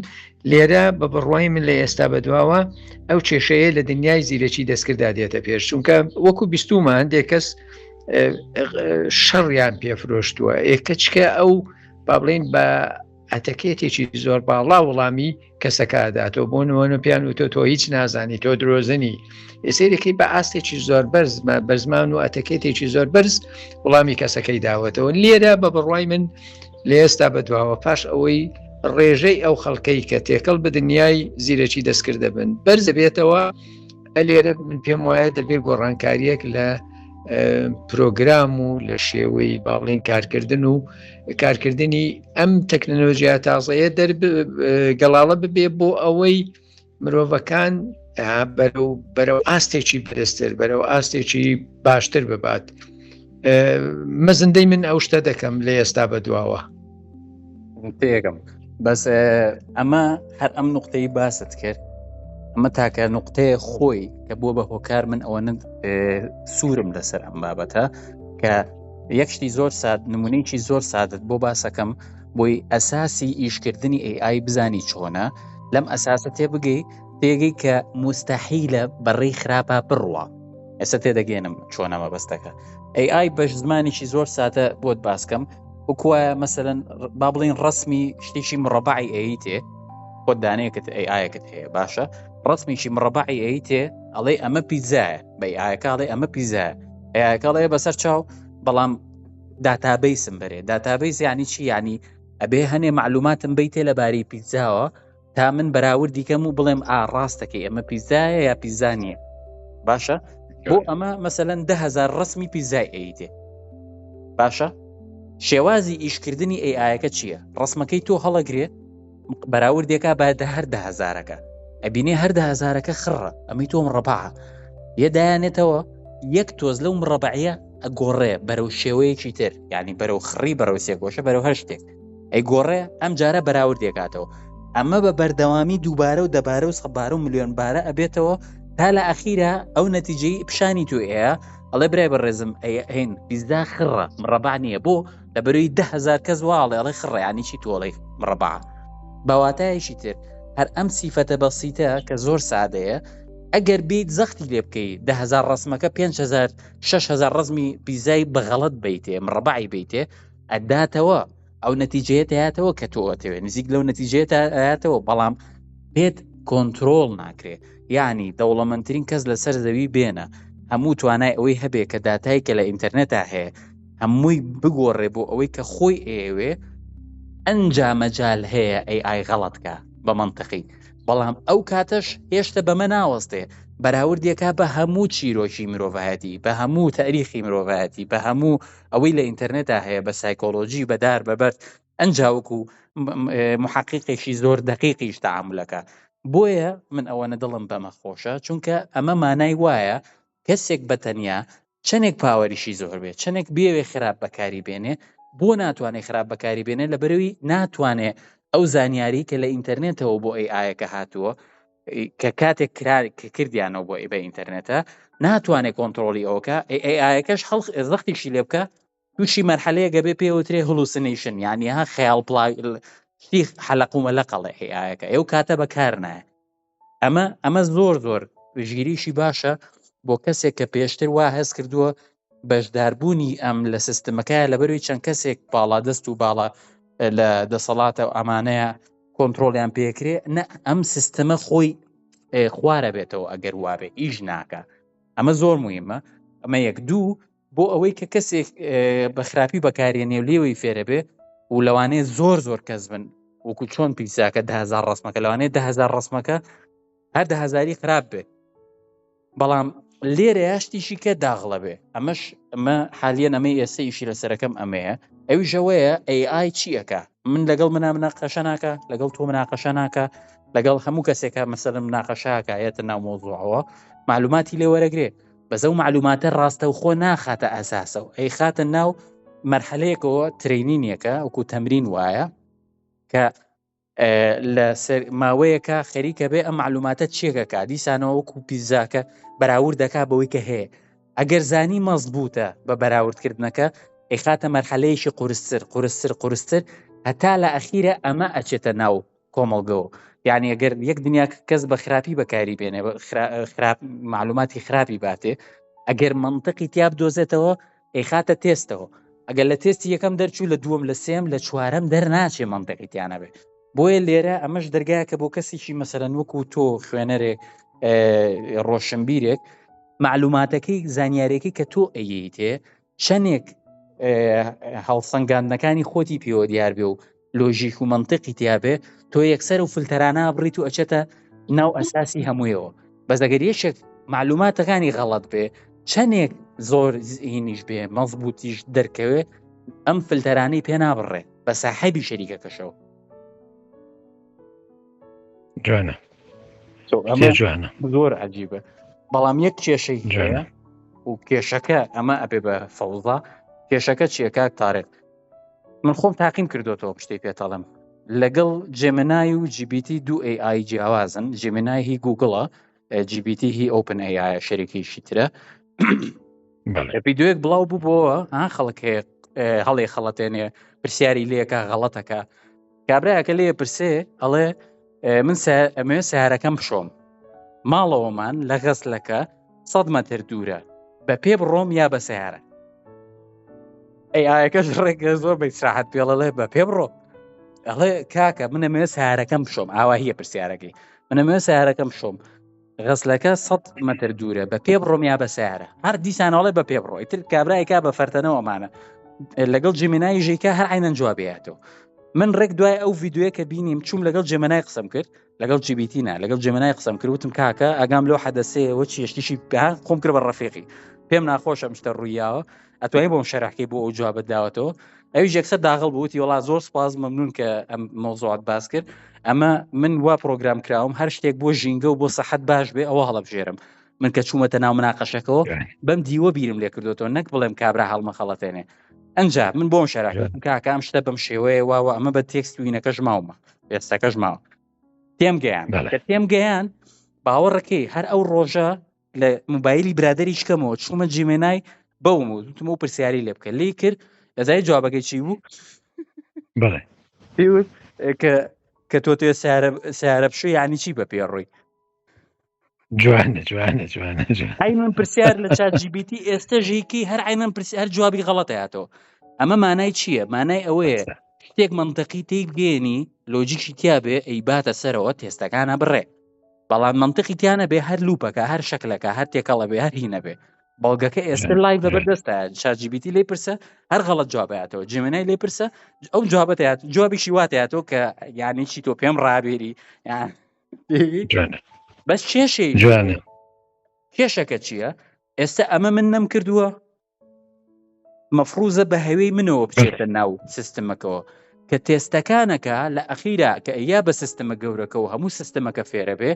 لێرە بە بڕوای من لە ئێستا بەدواوە ئەو کێشەیە لە دنیای زیرەکی دەستکردا دێتە پێش، چونکە وەکو بیستومە هەندێک کەس شەڕیان پێفرۆشتووە، ئێکەچکە ئەو با بڵین بە ئەتەکێتێکی زۆر باڵا وڵامی کەسەکە ئەداتەوە، بۆ نموونە پێیان وتووە تۆ هیچ نازانی، تۆ درۆزنی. سەیرەکەی بە ئاستێکی زۆر بەرز، بەرزمان و ئەتەکێتێکی زۆر بەرز وڵامی کەسەکەی داوەتەوە. لێرە بە بڕوای من لە ئێستا بەدواوە پاش ئەوەی ڕێژەی ئەو خەڵکەی کە تێکەڵ بە دنیای زیرەکی دەستکرد دەبن بەرز دەبێتەوە، لێرە من پێم وایە دەبێت گۆڕانکاریەک لە پرۆگرام و لە شێوەی باڵین کارکردن و کارکردنی ئەم تەکنەلۆژیا تازەیە دەر گەڵاڵە ببێ بۆ ئەوەی مرۆڤەکان بەرەو بەرەو ئاستێکی بەرزتر، بەرەو ئاستێکی باشتر ببات. مەزندەی من ئەو شتە دەکەم لە ئێستا بەدواوە. تێگەم بەس ئەمە هەر ئەم نقطەی باست کرد، ئەمە تاکە نقطەیە خۆی کە بووە بە هۆکار من ئەوە سوورم لەسەر ئەم بابەتە کە یەک شتی زۆر ساد نمونەیەکی زۆر سادت بۆ باسەکەم بۆی ئەساسی ئیشکردنی AI بزانی چۆنە، لەم ئەساسە تێبگەی تێگەی کە مستحیلە بەڕێی خراپە بڕوا. ئێستا تێدەگەێنم چۆنە مەبەستەکە. AI بەش زمانێکی زۆر سادە بۆت باسکەم وکوایە مەسەەن با بڵین ڕسمی شتێکی مڕەبعی ئەیتێ، خۆت دانەیەکت ئەیئایەکت هەیە باشە، ڕسمیکی مڕەبعی ئەیتێ ئەڵێ ئەمە پیتزایە، بە ئایەکە ئەڵێ ئەمە پیتزایە، ئایەکە ئەڵێ بەسەر چاو، بەڵام داتابیسم بەرێ. داتابیس یعنی چی؟ یعنی ئەبێ هەنێ معلوماتم بیتێ لەبارەی پیتزاوە تا من بەراوردی کەم و بڵێم ئا ڕاستەکەی ئەمە پیزایە یا پیزا نییە. باشە بۆ ئەمە مەسەەن دههزار ڕسمی پیزای ئەیتێ. باشە شێوازی ئیشکردنی ئەی ئاەکە چییە؟ ڕسمەکەی تۆ هەڵەگرێ بەراوردێکا بە دە هەر دە هەزارەکە ئەبینێ هەر دە هەزارەکە خڕە، ئەمەی تۆ مڕەبعە یە دایانێتەوە یەک تۆز لەو مڕەبعە ئەگۆڕێ بەرەو شێوەیەکی تر، یعنی بەرەو خڕی بەرەو سێگۆشە بەرەو هەر شتێک ئەی گۆڕێ، ئەم جارە بەراوردێکاتەوە. ئەمە بە بەردەوامی دووبارە و دەبارە و سەبارە و ملیۆن بارە ئەبێتەوە تا لە ئەخیرا ئەو نەتیجەی پیشانی تو ئەیە ئەڵێ برای بەڕێزم هین پیزدا خڕە مڕەبع نییە. بۆ؟ لە بەرەی 10,000 کەس واڵێ ئەڵێ خڕە، یعنی چی تۆڵێ مڕەبع؟ بەواتایەکی تر هەر ئەم سیفەتە بەسیتە کە زۆر سادەیە، ئەگەر بیت زەختی لێ بکەی 10,000 ڕسمەکە 5,000 6,000 ڕزمی پیزای بە غەڵەت بیتێ مڕەبعی بیتێ ئەداتەوە، ئەو نەتیجەیە دەیاتەوە کە تۆ ئەتەوێ، نزیک لەو نەتیجەیە ئەیاتەوە، بەڵام پێت کۆنترۆڵ ناکرێ. یعنی دەوڵەمەندترین کەس لەسەر زەوی بێنە هەموو توانای ئەوەی هەبێ کە داتای کە لە ئینتەرنێتا هەیە هەمووی بگۆڕێ بۆ ئەوەی کە خۆی ئەیەوێ، ئەنجا مەجال هەیە ئەی ئای غەڵەتکە بە منطقی. بەڵام ئەو کاتەش هێشتا بەمە ناوەستێ، بەراوردێکا بە هەموو چیرۆکی مرۆڤایەتی، بە هەموو تاریخی مرۆڤایەتی، بە هەموو ئەوەی لە ئینتەرنێتا هەیە، بە سایکۆلۆژی، بە دار بە بەرد، ئەنجا وەکو محققێکی زۆر دقیقیش تەعاملەکە. بۆیە من ئەوەنە دڵم بەمە خۆشە، چونکە ئەمە مانای وایە کەسێک بە تەنیا چەندێک پاوەریشی زۆر بێت، چەندێک بێوێ خراپ بەکاری بێنێ، بۆ ناتوانێت خراپ بەکاری بێنێ؟ لە بەرەوی ناتوانێ ئەو زانیاری کە لە ئینتەرنێتەوە بۆ ئەی ئاەکە هاتووە کە کاتێک کرا کە کردیانەوە بۆ بە ئینتەرنێتە، ناتوانێت کۆنتترۆلی ئەوکە ئەی ئاەکەش هەڵ زەختیشی لێ بکە تووشی مەرحەلەیەک گەبێ پێوترێ هلوسنیشن، یعنی ها خەیاڵ پڵا شتی حەلقومە لە قەڵێ ئەیەکە ئەو کاتە بەکار نایە. ئەمە ئەمە زۆر زۆر ژیریشی باشە بۆ کەسێک کە پێشتر وا هەست کردووە بەشداربوونی ئەم لە سیستمەکە لەبەروی چەند کەسێک باڵا دەست و باڵا لە دەسەڵاتە و ئەمانەیە کۆنتترۆلیان پێکرێ، نە ئەم سیستمە خۆی خوارە بێتەوە ئەگەر وابێ ئیش ناکە. ئەمە زۆر مهمە. ئەمە یەک دوو بۆ ئەوەی کە کەسێک بە خراپی بەکارێنێ و لێوەی فێرە بێ و لەوانەیە زۆر زۆر کەس بن وەکو چۆن پیتزاکە 10,000 ڕسمەکە لەوانەیە 10,000 ڕسمەکە هەر 10,000ی خراپ بێت، بەڵام لێرە شتیشی کە داغڵە بێ ئەمەش ئەمە حالیەن ئەمەی ئێستا ئیشی لەسەرەکەم ئەمەیە ئەویشەوەیە AI چی ئەکا من لەگەڵ منا مناقەشە ناکە لەگەڵ تۆ مناقەشە ناکە لەگەڵ هەموو کەسێکە مەسەلەن مناقەشاکە یەتە ناو مۆزوعەوە معلوماتی لێ وەرەگرێ بەس ئەو معلوماتە ڕاستەوخۆ ناخاتە ئەساسەوە ئەی خاتە ناو مەرحەلەیەکەوە ترینینێکە وەکو تەمرین وایە کە لە ماوەیەکە خەریکە بێ ئەم معلوماتە چێکەکە دیسانەوە وەکو پیزاکە بەراورد دەکا بەوەی کە هەیە ئەگەر زانی مەزبوتە بە بەراوردکردنەکە ئەیخاتە مەرحەلەیەکی قورستر قورستر قورستر هەتا لە ئەخیرە ئەمە ئەچێتە ناو کۆمەڵگەوە یعنی ئەگەر یەک دنیا کەس بە خراپی بەکاری بێنێ خراپ معلوماتی خراپی باتێ ئەگەر منطقی تیا بدۆزێتەوە ئەیخاتە تێستەوە ئەگەر لە تێستی یەکەم دەرچوو لە دووەم لە سێم لە چوارەم دەرناچێ منطقی تیانەبێ بۆیە لێرە ئەمەش دەرگایەکە بۆ کەسێکی مەسەرەن وەکو تۆ خوێنەرێک ڕۆشنبیرێک معلوماتەکەی زانیارێکی کە تۆ ئەیتێ چەندێک هەڵسەنگاندنەکانی خۆتی پێوە دیار بێ و لۆژیک و منطقی تیاابێ تۆ یەکسەر و فلتەرانە بڕیت و ئەچێتە ناو ئەساسی هەموویەوە بەس ئەگەر یەکێک معلوماتەکانی غەڵت بێ چەندێک زۆر هینیش بێ مەزبوتیش دەرکەوێ ئەم فلتەرانەی پێ نابڕێ بە ساحێبی شەریکەکەشەوە جوانە جوانە زۆر عجیبە بەڵام یەک کێشەی هەیە و کێشەکە ئەمە ئەبێ بە فەوزا کێشەکە چیە کاک تارێک من خۆم تاقیم کردوێتەوە پشتی پێتەڵم لەگەڵ Gemini و GPT دوو AI جیاوازن Gemini هی گوگڵە GPT هی OpenAI شەریکیشی ترە ڤیدیۆیەک بڵاو بوو بۆوە ها خەڵک هەیە هەڵێ خەڵەتێنێ پرسیاری لەکە غەڵەتەکە کابراەکە لێ پرسێ ئەڵێ من ئەمێ سیارەکەم بشۆم ماڵەوەمان لە غەسلەکە سە مەتر دوورە بە پێ بڕۆم یا بە سیارە ئەی ئاەکەش ڕێکە زۆر بە ئیسراحەت پێڵەڵێ بە پێ بڕۆ ئەڵێ کاکە منەمێ سیارەکەم بشۆم ئاوا هیە پرسیارەکەی منەمێ سیارەکەم بشۆم غەسلەکە 100 مەتر دوورە بە پێ بڕۆم یا بە سیارە هەر دیسانەوەڵێ بە پێ بڕۆ ئیتر کابرایکا بە فەرتەنەوە ئەمانە لەگەڵ Gemini ژیکە هەر عینەن جوابیاتەوە من ڕێک دوای ئەو ڤیددیوە کە بینیم چوم لەگەڵ Gemini قسەم کرد لەگەڵ GPT نا لەگەڵ Gemini قسەم کرد وتم کاکە ئەگام لەو حەدەسەیەوە چیشتیشی خۆم کرد بە ڕەفیقی پێم ناخۆشە ئەم شتە ڕوویاوە ئەتوانی بۆم شەرحکەی بۆ ئەو جوابت داوەتەوە ئەویش یەکسەر داغڵ بووتی وڵا زۆر سپاس مەمنون کە ئەم مۆزوعات باس کرد ئەمە من وا پرۆگرام کراوم هەر شتێک بۆ ژینگە و بۆ سەحەت باش بێ ئەوە هەڵبژێرم من کە چوومەتە ناو مناقەشەکەەوە بەم دیوە بیرم لێ کردوێتەوە نەک بڵێم کابرا هەڵمەخەڵەتێنێ ئەنجا من بۆم شەرح کاکە ئەم شتە بەم شێوەیە واوە ئەمە بە تێکست وینەکەش ماومە ئێستاکەش ماوە تێم گەیان تێم گەیان باوەڕەکەی هەر ئەو ڕۆژە لە موبایلی برادری شکەمەوە چوومە Gemini بەوم و وتم و پرسیاری لێ بکە لی کرد ئەزای جوابەکەی چی بوو بەڵێ پێی کە کە تۆ تێ سیارە سیارە بشو یعنی چی بە پێ ڕۆی جوانە جوانە جوانە جوانە. ئەی من پرسیار لە ChatGPT ئێستا ژیکی هەر عینەن پرسیار جوابی غەڵەتە هاتەوە ئەمە مانای چییە مانای ئەوەیە ڕاستە. شتێک منطقی تێی بگەێنی لۆجیکی تیا بێ ئەی باتە سەرەوە تێستەکانە بڕێ بەڵام منطقی تیا نەبێ هەر لوپەکە هەر شەکلەکە هەر تێکەڵە بێ هەر هی نەبێ بەڵگەکە ئێستا live لەبەر دەستە ChatGPT لی پرسە هەر غەڵەت جواباتەوە Gemini لی پرسە ئەو جوابەتات جوابیشی واتاتەوە کە یعنی چی تۆ پێم ڕابێری بەس کێشەی جوانە کێشەکە چییە ئێستا ئەمە من نەم کردووە مەفروزە بە هەوێی منەوە بچێتە ناو سیستمەکەەوە کە تێستەکانەکە لە ئەخیرا کە ئەیا بە سیستمە گەورەکە و هەموو سیستمەکە فێرە بێ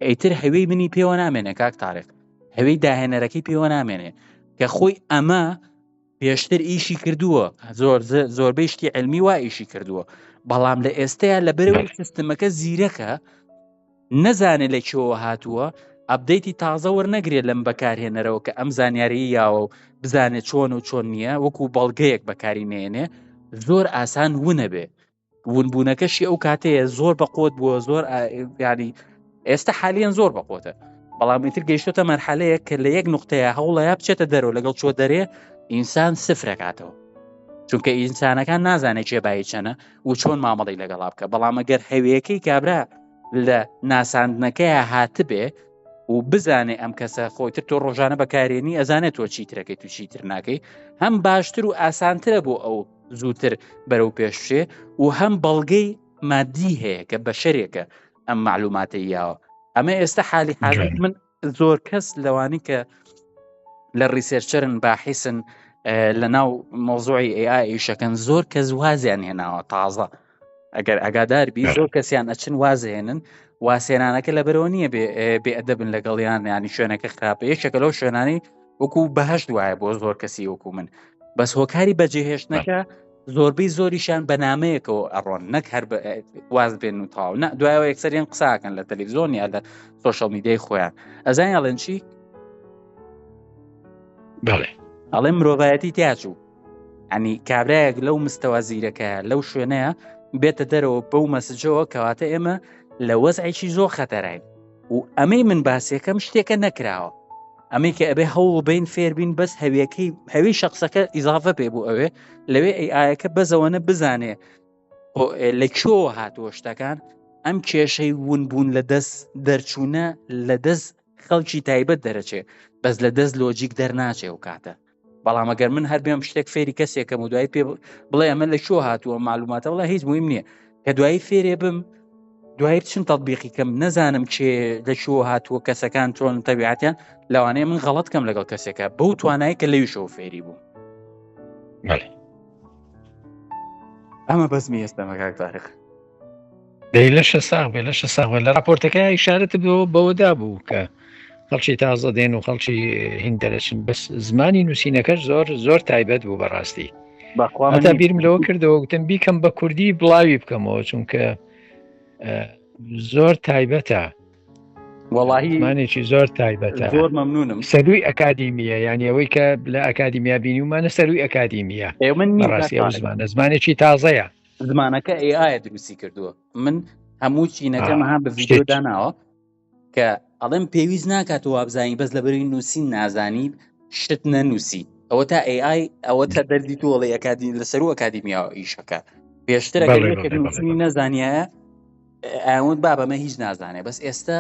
ئیتر هەوێی منی پێوە نامێنێ کاک تارێک هەوێی داهێنەرەکەی پێوە نامێنێ کە خۆی ئەمە پێشتر ئیشی کردووە زۆر زۆربەی شتی علمی وا ئیشی کردووە بەڵام لە ئێستەیە لە بەرەوەی سیستمەکە زیرەکە نەزانێ لە کوێوە هاتووە ئەپدەیتی تازە وەرنەگرێت لەم بەکارهێنەرەوە کە ئەم زانیاری یاوە و بزانێت چۆن و چۆن نییە وەکو بەڵگەیەک بەکاری نێنێ زۆر ئاسان ونەبێ ونبوونەکەشی ئەو کاتەیە زۆر بە قۆت بووە زۆر ینی ئێستا حالیان زۆر بە قۆتە بەڵام ئیتر گەیشتۆتە مەرحەلەیە کە لە یەک نقطەیە هەوڵەیە بچێتە دەرەوە لەگەڵ چۆ دەرێ ئینسان سفرەکاتەوە چونکە ئینسانەکان نازانێت کێ بایی چەنە و چۆن مامەڵی لەگەڵا بکە بەڵام ئەگەر هەویەکەی کابرا لە ناساندنەکەی هاتبێ و بزانێ ئەم کەسە خۆیتر تۆ ڕۆژانە بەکارێنی ئەزانێت تۆ چیترەکەی تو چیتر ناکەی هەم باشتر و ئاسانترە بۆ ئەو زووتر بەرەو پێششێ و هەم بەڵگەی مادی هەیە کە بەشەرێکە ئەم معلوماتە یاوە ئەمە ئێستا حالی حاضر من. زۆر کەس لەوانی کە لە researcher ن باحیسن لە ناو مۆزوعی AI ئیشەکەن زۆر کەس وازیان هێناوە تازە ئەگەر ئەگادار بی زۆر کەسیان ئەچن وازێنن واسێنانەکە لەبەرەوە نییە بێ ئەدەبن لەگەڵیان ینی شوێنەکە خراپە یەکێکە لەو شوێنانی وەکو بەهشت وایە بۆ زۆر کەسی وەکو من بەس هۆکاری بەجێهێشتنەکە زۆربەی زۆریشان بەنامەیەکەوە ئەڕۆن نەک هەر واز بێن و تاو نە دوایەوە یەکسەریان قساکەن لە تەلەڤزیۆن یا لە سۆشیال میدیای خۆیان ئەزای ئەڵێن چی بەڵێ ئەڵێ مرۆڤایەتی تیاچوو ئەنی کابراایەک لەو مستەوە زیرەکە لەو شوێنەیە بێتە دەرەوە بەو مەسجەوە کەواتە ئێمە لە وەزعێکی زۆر خەتەراین و ئەمەی من باسیەکەم شتێکە نەکراوە ئەمەی کە ئەبێ هەوڵ بین فێربین بەس هەویەکەی هەوی شخصەکە ئیزافە پێ بوو ئەوێ لەوێ ئەی ئاەکە بەزەوەنە بزانێ لە کوێوە هاتووە شتەکان ئەم کێشەی ون بوون لە دەست دەرچوونە لە دەست خەڵکی تایبەت دەرەچێ بەس لە دەست لۆجیک دەرناچێ و کاتە بەڵام ئەگەر من هەر بێم شتێک فێری کەسێکەم و دوایی پێ بڵێ ئەمە لە کوێ هاتووە معلوماتە وڵا هیچ مهم نییە کە دوایی فێرێ بم دوایی بچم تطببیقی کەم نەزانم کێ لە کوێ هاتووە کەسەکان چۆن تەبیعەتیان لەوانەیە من غەڵت کەم لەگەڵ کەسێکە بەو توانایی کە لەویشەوە فێری بوو ئەمە بەزمی ئێستا مەکاک تاریخ دەی لەشە ساغ بێ لەشە ساغ بێ لە راپۆرتەکە ئیشارەت بۆ بەوەدا بوو کە خەڵکی تازە دێن و خەڵکی هین دەرەچن بەس زمانی نووسینەکەش زۆر زۆر تایبەت بوو بەڕاستی هەتا بیرم لەوە کردەوە گوتم بیکەم بە کوردی بڵاوی بکەمەوە چونکە زۆر تایبەتە وەڵاهی زمانێکی زۆر تایبەتە زۆر مەمنونم سەروی ئەکادیمیە یعنی ئەوەی کە لە ئەکادیمیا بینیومانە سەروی ئەکادیمیە من ڕاستی ئەو زمانە زمانێکی تازەیە زمانەکە AI دروستی کردووە من هەموو چینەکەم ها بە ڤیدیۆ داناوە کە ئەڵێم پێویست ناکات وابزانی بەس لە بەری نووسین نازانی شت نەنووسی ئەوە تا AI ئەوە تا دەردی تۆڵی ئەکادی لەسەر و ئەکادیمیاوە ئیشەکە پێشتر ئەگەر یەکێک نووسینی نەزانیایە ئاوت بابەمە هیچ نازانێ بەس ئێستا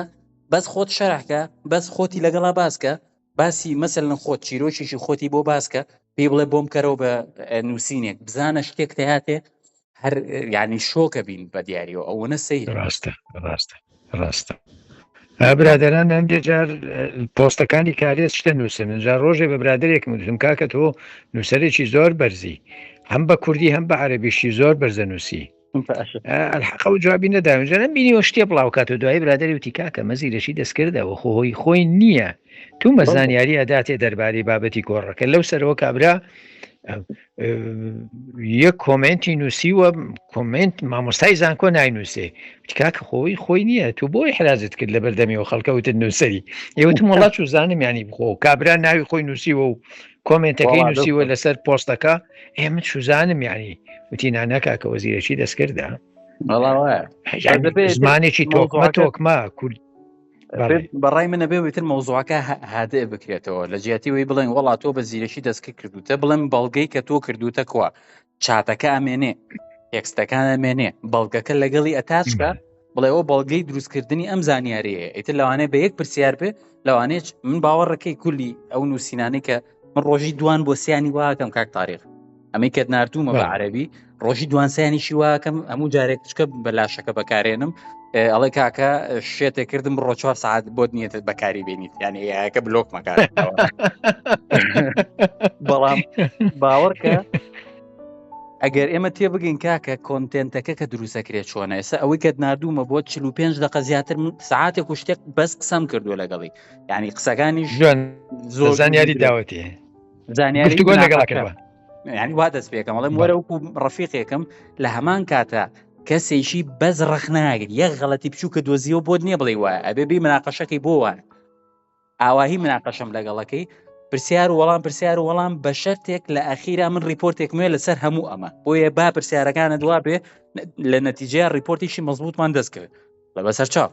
بەس خۆت شەرحکە بەس خۆتی لەگەڵا باسکە باسی مەسەلەن خۆت چیرۆکێکی خۆتی بۆ باسکە پێی بڵێ بۆم کەرەوە بە نووسینێک بزانە شتێک تهاتێ هەر ینی شۆکە بین بە دیاریەوە ئەوەنە سەیر ڕاستە ڕاستە ڕاستە برادران هەندێک جار پۆستەکانی کارێز شتە نووسن جا ڕۆژێ بە برادێکم وتم کاکە تۆ نووسەرێکی زۆر بەرزی هەم بە کوردی هەم بە عەربیشی زۆر بەرزە نووسی الحق ئەو جوابی نەداوم جا نەمبینیوە شتێ بڵاو کاتەوە دوایی برادەری وتی کاکە مەزیرەکی دەستکردەوە خۆ هۆی خۆی نییە تومە زانیاری ئەداتێ دەربارەی بابەتی کۆڕەکە لەو سەرەوە کابرا یەک کۆمنتی نووسیوە کۆمنت مامۆستای زانکۆ ناینووسێ کاکە خۆی خۆی نییە تو بۆی حرازت کرد لە بەردەمیەوە خەڵکەوتت نووسری ئێوتم وڵات چوزانم ینی بخۆ کابرا ناوی خۆی نووسیوە و کۆمێنتەکەی نووسیوە لەسەر پۆستەکە ئێ من چوزانم یعنی وتی نانا کاکە وەزیرەکی دەستکردە زمانێکی تۆکمە تۆکمە کورد بەڕای منە بێ وتر مەوزوعەکە هادێ بکرێتەوە لە جیاتی وی بڵێن وڵات تۆ بە زیرەکی دەستکرد کردوتە بڵێن بەڵگەی کە تۆ کردوتە کوا چاتەکە ئەمێنێ تێکستەکان ئەمێنێ بەڵگەکە لەگەڵی ئەتاچکە بڵێ ئەوە بەڵگەی دروستکردنی ئەم زانیاریەیە ئیتر لەوانەیە بە یەک پرسیار بێ لەوانەیە من باوەڕەکەی کولی ئەو نووسینانەی کە من ڕۆژی دوان بۆ سیانی واکەم کاک تاریخ ئەمەی کە نردوومە بە عەربی ڕۆژی دوانسیانیشی واکەم هەموو جارێک چکە بە لاشەکە بەکارێنم ئەڵێ کاکە شێتێ کردم ڕۆ چوار سعات بۆت نییە بەکاری بێنیت یعنی ئەیەکە بلۆک مەکات بەڵام باوەڕکە ئەگەر ئێمە تێبگەین کاکە content ەکە کە دروستەکرێت چۆنە ئێستا ئەوەی کە نردوومە بۆ 45 دقە زیاتر ساعتێک و شتێک بەس قسەم کردووە لەگەڵی یعنی قسەکانی ژوان زۆر زانیاری داوەتی زانیاری لەگەڵ ینی وا دەست پێکەم ئەڵێم وەرە وەکو ڕەفیقێکم لە هەمان کاتە کەسێکی بەس ڕەخناگری یەک غەڵەتی بچووکە دۆزیەوە بۆت نییە بڵێ وایە ئەبێ بی مناقەشەکەی بۆ وایە ئاواهی مناقەشەم لەگەڵەکەی پرسیار و وەڵام پرسیار و وەڵام بە شەرتێک لە ئەخیرا من ریپۆرتێک موێ لەسەر هەموو ئەمە بۆیە با پرسیارەکانە دوا بێ لە نەتیجەیە ریپۆرتیشی مەزبوطمان دەستکەوێت لە بەسەر چاو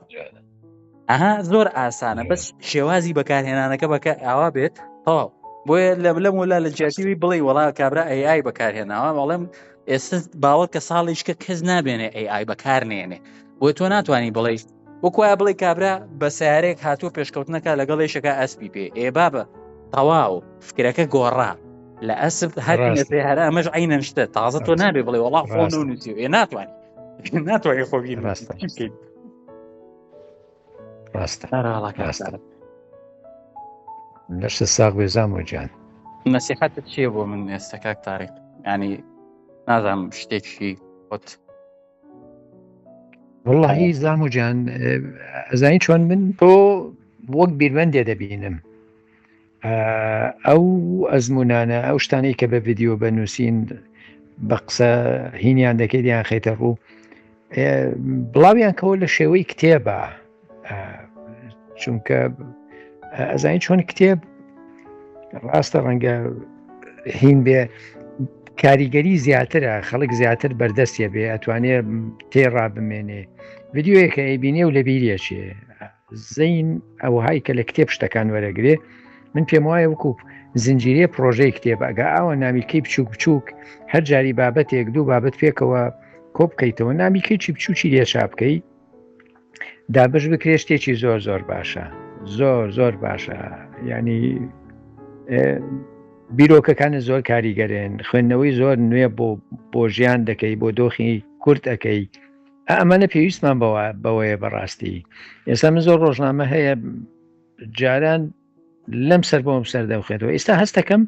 ئەها زۆر ئاسانە بەس شێوازی بەکارهێنانەکە بەکە ئاوا بێت تەواو بۆیە لە لەم ولا لە جیاتیوی بڵێ وڵا کابرا ئەی ئای بەکارهێناوە بەڵێم ئێستا باوەڕ کە ساڵیشکە کەس نابێنێ ئەی ئای بەکارنێنێ بۆ تۆ ناتوانانی بڵێ وەک وایە بڵێ کابرا بە سیارێک هاتووە پێشکەوتنەکە لەگەڵ یشەکە ئەسپی پێ ئێ بابە تەواو فکرەکە گۆڕا لە ئەسپ هەر هەر ئەمەش عینەن شتە تازە تۆ نابێ بڵێ وڵا خۆ نووسی ئێ ناتوانانی ناتوانانی خۆ ڕاستە ڕاستە ڕاستە. لەشت ساغ بێ زامۆ گیان. نەسیحەتت چییە بۆ من ئێستا کاک تاریق؟ ینی نازانم شتێکی خۆت. وەڵڵاهی زامۆ گیان ئەزانی چۆن من تۆ وەک بیرمەندێ دەبینم ئەو ئەزمونانە ئەو شتانەی کە بە ڤیددیو بە نووسین بە قسە هینیان دەکەیت یان خەیتە ڕوو بڵاویان کەەوە لە شێوەی کتێبە چونکە ئەزانی چۆن کتێب ڕاستە ڕەنگە هین بێ کاریگەری زیاترە خەڵک زیاتر بەردەستیە بێ ئەتوانێ تێڕا بمێنێ ڤیددیوەکە ئەیبینێ و لە بیریەچێ زەین ئەوهای کە لە کتێب شتەکان وەرەگرێ من پێم وایە وەکو زنجیرەیە پرۆژەی کتێب ئەگە ئاوە نامیلکەی بچووک بچووک هەر جاری بابەتێک دوو بابەت پێکەوە کۆ بکەیتەوە نامیلکەیکی بچووکی لێ چاپ بکەی دابش بکرێ شتێکی زۆر زۆر باشە زۆر زۆر باشە ینی بیرۆکەکانت زۆر کاریگەرێن خوێندنەوەی زۆر نوێ بۆ بۆ ژیان دەکەی بۆ دۆخی کورد ئەەکەی ئەمانە پێویستمان بەوە بەوەیە بەڕاستی ئێستا من زۆر ڕۆژنامە هەیە جاران لەم سەر بۆم سەر دەخێتەوە ئێستا هەستەکەم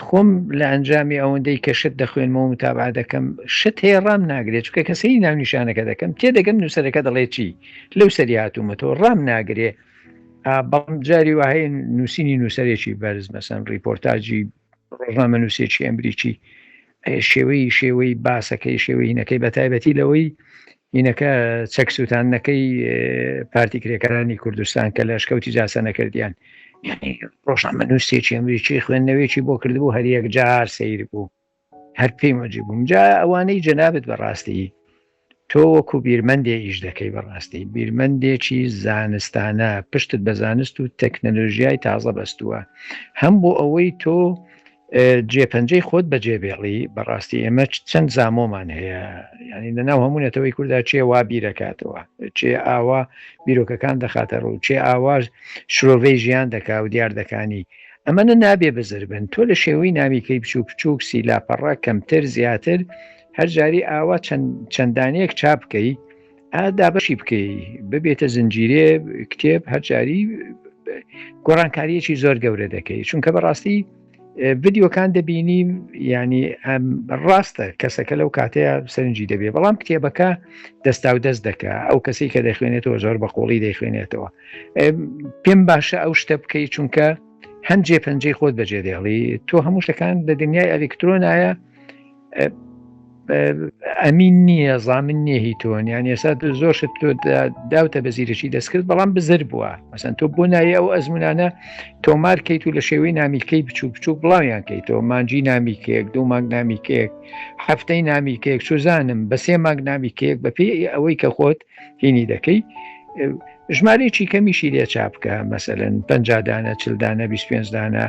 خۆم لە ئەنجامی ئەوەندەی کە شت دەخوێنمەوە متابعە دەکەم شت هەیە ڕام ناگرێت چکە کەسەی ناونیشانەکە دەکەم تێدەگەم نووسەرەکە دەڵێ چی لەو سەری هاتوومەتەوە ڕام ناگرێ بەڵام جاری وهەیە نووسینی نووسەرێکی بەرز مەسەن ڕیپۆرتاجی ڕۆژنامەنووسێکی ئەمریکی شێوەی شێوەی باسەکەی شێوەی هینەکەی بە تایبەتی لەوەی هینەکە چەک سووتاندنەکەی پارتی کرێکارانی کوردستان کە لە ئەشکەوتی جاسە نەکردیان یعنی ڕۆژنامەنووسێکی ئەمریکی خوێندنەوەیەکی بۆ کردبوو هەر یەکجار سەیر بوو هەر پێی مەجی بووم جا ئەوانەی جەنابت بەڕاستی تۆ وەکو بیرمەندێ ئیش دەکەی بەڕاستی بیرمەندێکی زانستانە پشتت بە زانست و تەکنەلۆژیای تازە بەستووە هەم بۆ ئەوەی تۆ جێپەنجەی خۆت بەجێ بێڵی بەڕاستی ئێمە چەند زامۆمان هەیە ینی لەناو هەموو نەتەوەی کووردا چێ وا بیرەکاتەوە چێ ئاوا بیرۆکەکان دەخاتە ڕوو چێ ئاواش شرۆڤەی ژیان دەکا و دیاردەکانی ئەمەە نابێ بزر بن تۆ لە شێوەی نامیکەی بچوو بچووک سی لاپەڕە کەمتر زیاتر هەر جاری ئاوا چەندانەیەک چاپ بکەی ئا دابەشی بکەی ببێتە زنجیرێ کتێب هەر جاری گۆڕانکاریەکی زۆر گەورە دەکەی چونکە بەڕاستی ڤیددیوکان دەبینی ینی ئەم ڕاستە کەسەکە لەو کاتەیە سەرنجی دەبێ بەڵام کتێبەکە دەستا و دەست دەکە ئەو کەسی کە دەخوێنێتەوە زۆر بە قۆڵی دەیخوێنێتەوە پێم باشە ئەو شتە بکەی چونکە هەنجێ پەنجەی خۆت بەجێ دێڵی تۆ هەموو شتەکان لە دنیای ئەلکترۆنایە ئەمین نییە زامن نییە هی تۆن یان ئێستا زۆر شت تۆ داوتە بە زیرەکی دەستکرد بەڵام بزر بووە مەسەن تۆ بۆ نایە ئەو ئەزمونانە تۆمار کەیت و لە شێوەی نامیلکەی بچوو بچوو بڵاویان کەیتەوە مانجی نامیکەیەک دوو مانگ نامیکەیەک هەفتەی نامیکەیەک سوزانم بە سێ مانگ نامیکەیەک بە پێی ئەوەی کە خۆت هینی دەکەی ژمارەیەکی کەمیشی لێ چاپ بکە مەسەلەن پ دانە چل دانە 25 دانە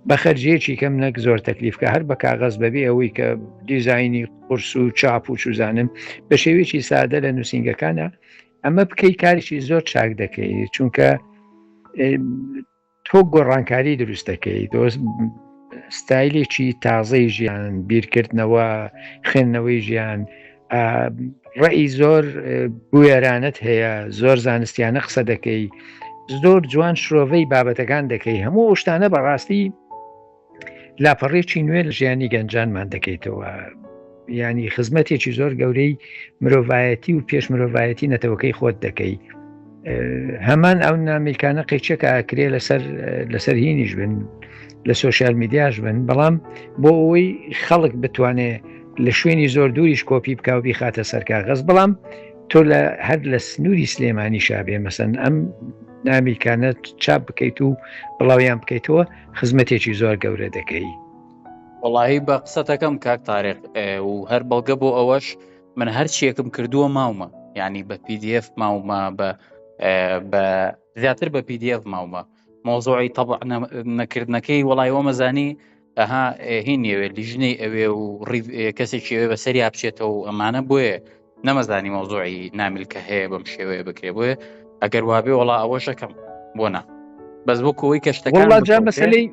بە خەرجیەکی کەم نەک زۆر تەکلیف کە هەر بە کاغەز بەبێ ئەوەی کە دیزاینی قورس و چاپ و چوزانم بە شێوەیەکی سادە لە نووسینگەکانە ئەمە بکەی کارێکی زۆر چاک دەکەی چونکە تۆ گۆڕانکاری دروست دەکەی دۆست ستایلێکی تازەی ژیان بیرکردنەوە خوێندنەوەی ژیان ڕێی زۆر بوێرانت هەیە زۆر زانستیانە قسە دەکەی زۆر جوان شرۆڤەی بابەتەکان دەکەی هەموو ئەو شتانە بەڕاستی لاپەڕێکی نوێ لە ژیانی گەنجانمان دەکەیتەوە ینی خزمەتێکی زۆر گەورەی مرۆڤایەتی و پێش مرۆڤایەتی نەتەوەکەی خۆت دەکەی هەمان ئەو نامیلکانە قەیچەکە ئاکرێ لەسەر لەسەر هینیش بن لە سوۆسیال میدیاش بن بەڵام بۆ ئەوەی خەڵک بتوانێ لە شوێنی زۆر دووریش کۆپی بکە و بیخاتە سەر کاغەز بەڵام تۆ لە هەر لە سنووری سلێمانی شابێ مەسەن ئەم نامیلکانە چاپ بکەیت و بڵاویان بکەیتەوە خزمەتێکی زۆر گەورە دەکەی. وەڵاهی بە قسەتەکەم کاک تاریق و هەر بەڵگە بۆ ئەوەش من هەر چیەکم کردووە ماومە یعنی بە PDF ماومە بە بە زیاتر بە PDF ماومە مۆزۆی تەبع نەکردنەکەی وەڵای وەمەزانی ئەها هین ئەوێ لیژنەی ئەوێ و کەسێکی ئەوێ بەسەریا بچێتەوە و ئەمانە بۆیە نەمەزانی مەوزوعی نامیلکە هەیە بەم شێوەیە بکرێ بۆیە ئەگەر وابێ وەڵا ئەوەشەکەم بۆ نا بەس بۆ کۆی کە شتەکان جا مەسلەی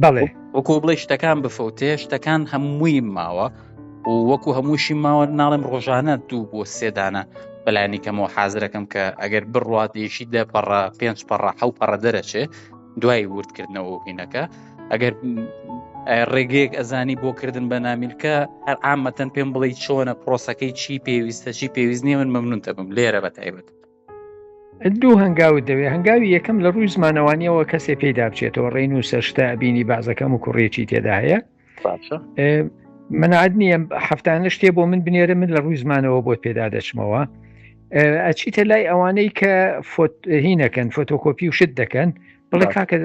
بەڵێ وەکو بڵێ شتەکان بفەوتێ شتەکان هەمووی ماوە و وەکو هەمووشی ماوە ناڵێم ڕۆژانە دوو بۆ سێدانە بەلانی کەمەوە حازرەکەم کە ئەگەر بڕوات یەکی دە پەڕە پێنج پەڕە حەو پەڕە دەرەچێ. دوای وردکردنەوە و هینەکە ئەگەر ڕێگەیەک ئەزانی بۆ کردن بە نامیلکە هەر عامەتەن پێم بڵێ چۆنە پرۆسەکەی چی پێویستە چی پێویست نییە من مەمنون دەبم لێرە بە تایبەت. دوو هەنگاوت دەوێ هەنگاوی یەکەم لە ڕووی زمانەوانیەوە کەسێ پێیدا بچێتەوە ڕێنووسە شتە ئەبینی بازەکەم و کوڕێکی تێدا هەیە منعات نییە هەفتانە شتێ بۆ من بنێرە من لە ڕووی زمانەوە بۆت پێدا دەچمەوە ئەچیتە لای ئەوانەی کە هینەکەن فۆتۆکۆپی و شت دەکەن بڵێ کاکە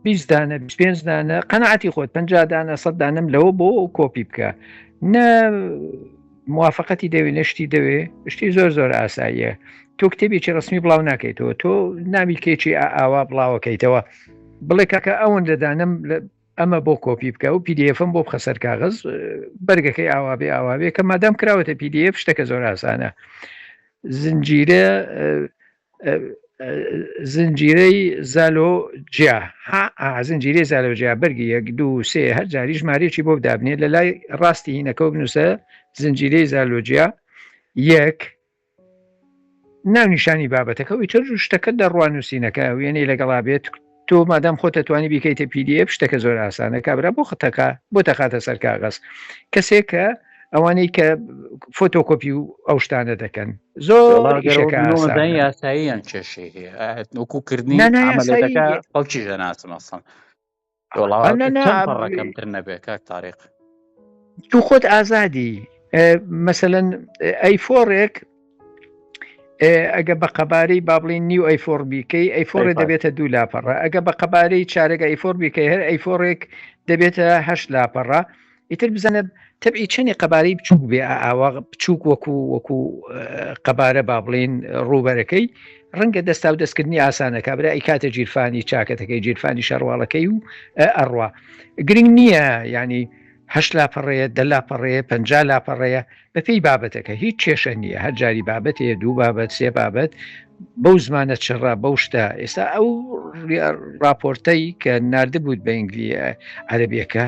20 دانە 25 دانە قەنەعاتی خۆت 50 دانە 100 دانم لەوە بۆ کۆپی بکە نە موافقەتی دەوێ نەشتی دەوێ شتی زۆر زۆر ئاساییە تۆ کتێبێکی ڕسمی بڵاو ناکەیتەوە تۆ نامیلکێکی ئاوا بڵاوەکەیتەوە بڵێ کاکە ئەوەندە دانم ئەمە بۆ کۆپی بکە و پیDFم بۆ بخە سەر کاغز بەرگەکەی ئاوا بێ ئاوا بێ کە مادام کراوەتە PDF شتەکە زۆر ئاسانە زنجیرە زنجیرەی زالۆ جیا ها زنجیرەی زالۆ جیا بەرگی یەک دوو سێ هەر جاری ژمارەیەکی بۆ دابنێ لە لای ڕاستی هینەکە بنووسە زنجیرەی زالۆجیا یەک ناونیشانی بابەتەکە و ئیتر شتەکە دەڕوا نووسینەکە وێنەی لەگەڵا بێت تۆ مادام خۆت دەتوانی بیکەیتە PDF شتەکە زۆر ئاسانە کابرا بۆ خەتەکە بۆ دەخاتە سەر کاغەز کەسێک کە ئەوانەی کە فۆتۆکۆپی و ئەو شتانە دەکەن زۆر ئیشەکە ئاسانە. یاساییان کێشەی هەیە وەکو کردنی عملەکە خەڵکی دەناسم ئەسڵەن کەمتر نەبێ کاک تاریق تو خۆت ئازادی مەسەەن ئەی فۆڕێک ئەگە بە قەبارەی با بڵین نیو ئەی فۆڕ بیکەی ئەی فۆڕێ دەبێتە دوو لاپەڕە ئەگە بە قەبارەی چارەگە ئەی فۆڕ بیکەی هەر ئەی فۆڕێک دەبێتە هەشت لاپەڕە ئیتر بزانە تەبعی چەنی قەبارەی بچووک بێ ئاوا بچووک وەکو وەکو قەبارە با بڵین ڕووبەرەکەی ڕەنگە دەستا و دەستکردنی ئاسانە کابرا ئی کاتە گیرفانی چاکەتەکەی گیرفانی شەڕواڵەکەی و ئەڕوا گرنگ نییە ینی هەشت لاپەڕەیە دە لاپەڕەیە پ لاپەڕەیە بەپێی بابەتەکە هیچ کێشە نییە هەر جاری بابەتێ دوو بابەت سێ بابەت بەو زمانە چڕە بەو شتە ئێستا ئەو راپۆرتەی کە نردبووت بە ئینگلی عەربیەکە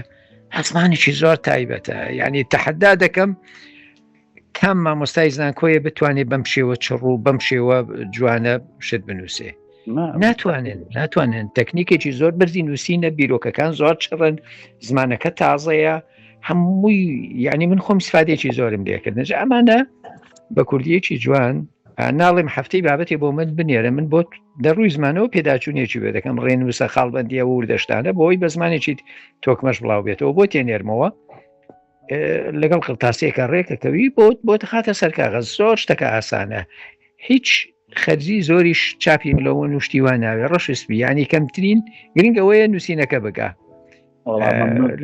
زمانێکی زۆر تایبەتە یعنی تەحەدا دەکەم کام مامۆستای زانکۆیە بتوانێت بەم شێوە چڕ و بەم شێوە جوانە شت بنووسێ ناتوانن ناتوانن تەکنیکێکی زۆر بەرزی نووسینە بیرۆکەکان زۆر چڕن زمانەکە تازەیە هەمووی یعنی من خۆم سفادێکی زۆرم لێکرد نەجا ئەمانە بە کوردیەکی جوان ناڵێم هەفتەی بابەتێ بۆ من بنێرە من بۆت لە ڕووی زمانەوە پێداچوونێکی بێ دەکەم ڕێنووسە خاڵبندیە و وردەشتانە بۆی بە زمانێکی تۆکمەش بڵاو بێتەوە بۆ تێنێرمەوە لەگەڵ قرتاسیەکە ڕێکەکەوی بۆت بۆ خاتە سەر کاغەز زۆر شتەکە ئاسانە هیچ خەرجی زۆریش چاپی لەوە نوشتی وا ناوێ ڕەش سپی ینی کەمترین گرنگ ئەوەیە نووسینەکە بگا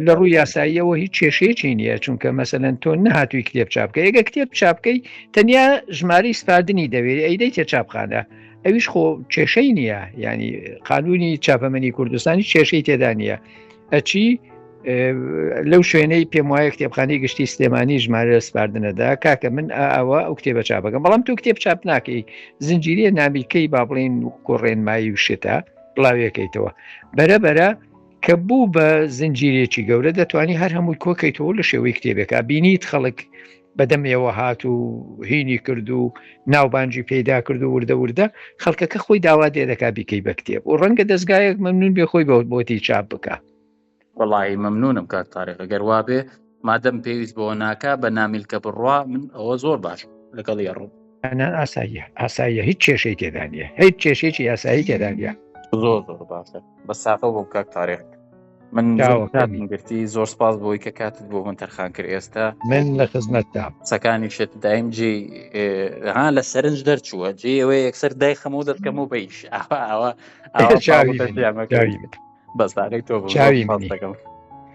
لە ڕووی یاساییەوە هیچ کێشەیەکی نییە چونکە مەسەلەن تۆ نەهاتووی کتێب چاپکە یەکە کتێب چاپکەی تەنیا ژمارەی سپاردنی دەوێت ئەی دەیتە چاپخانە ئەویش خۆ کێشەی نییە ینی قانونی چاپەمەنی کوردستانی کێشەی تێدا نییە ئەچی لەو شوێنەی پێم وایە کتێبخانەی گشتی سلێمانی ژمارە سپاردنەدا کاکە من ئاوا ئەو کتێبە چاپەکەم بەڵام تۆ کتێب چاپ ناکەی زنجیرە نامیلکەی با بڵین کۆڕێنمایی و شتە بڵاویەکەیتەوە بەرە بەرە کە بوو بە زنجیرێکی گەورە دەتوانی هەر هەمووی کۆکەیتەوە لە شێوەی کتێبێکا بینیت خەڵک بەدەمەوە هات و هینی کرد و ناوبانجی پەیدا کرد و وردە وردە خەڵکەکە خۆی داوا دێ دەکا بیکەی بە کتێب و ڕەنگە دەستگایەک مەمنون بێ خۆی بە بۆتی چاپ بکە. وەڵایی مەمنونم کاک تاریق گەر وابێ مادەم پێویست بەوە ناکا بە نامیلکە بڕوا من ئەوە زۆر باش لەگەڵی ئەڕۆم. نا ئاساییە ئاساییە هیچ کێشەی تێدا نییە هیچ کێشەیەکی یاسایی تێدا نییە. زۆر زۆر باشە بە ساغەو بم کاک تاریق من کاتم گرتی زۆر سپاس بۆی کە کاتت بۆ من تەرخان کرد ئێستا من لە خزمەتدا قسەکانیشت دایم جێ ها لە سەرنج دەرچووە جێ ئەوەیە یەکسەر دایخەمەوە دەستکەمەوە بە ئیش ئاوا ئاوا چاوی بەس تۆ چاوی دەکەم.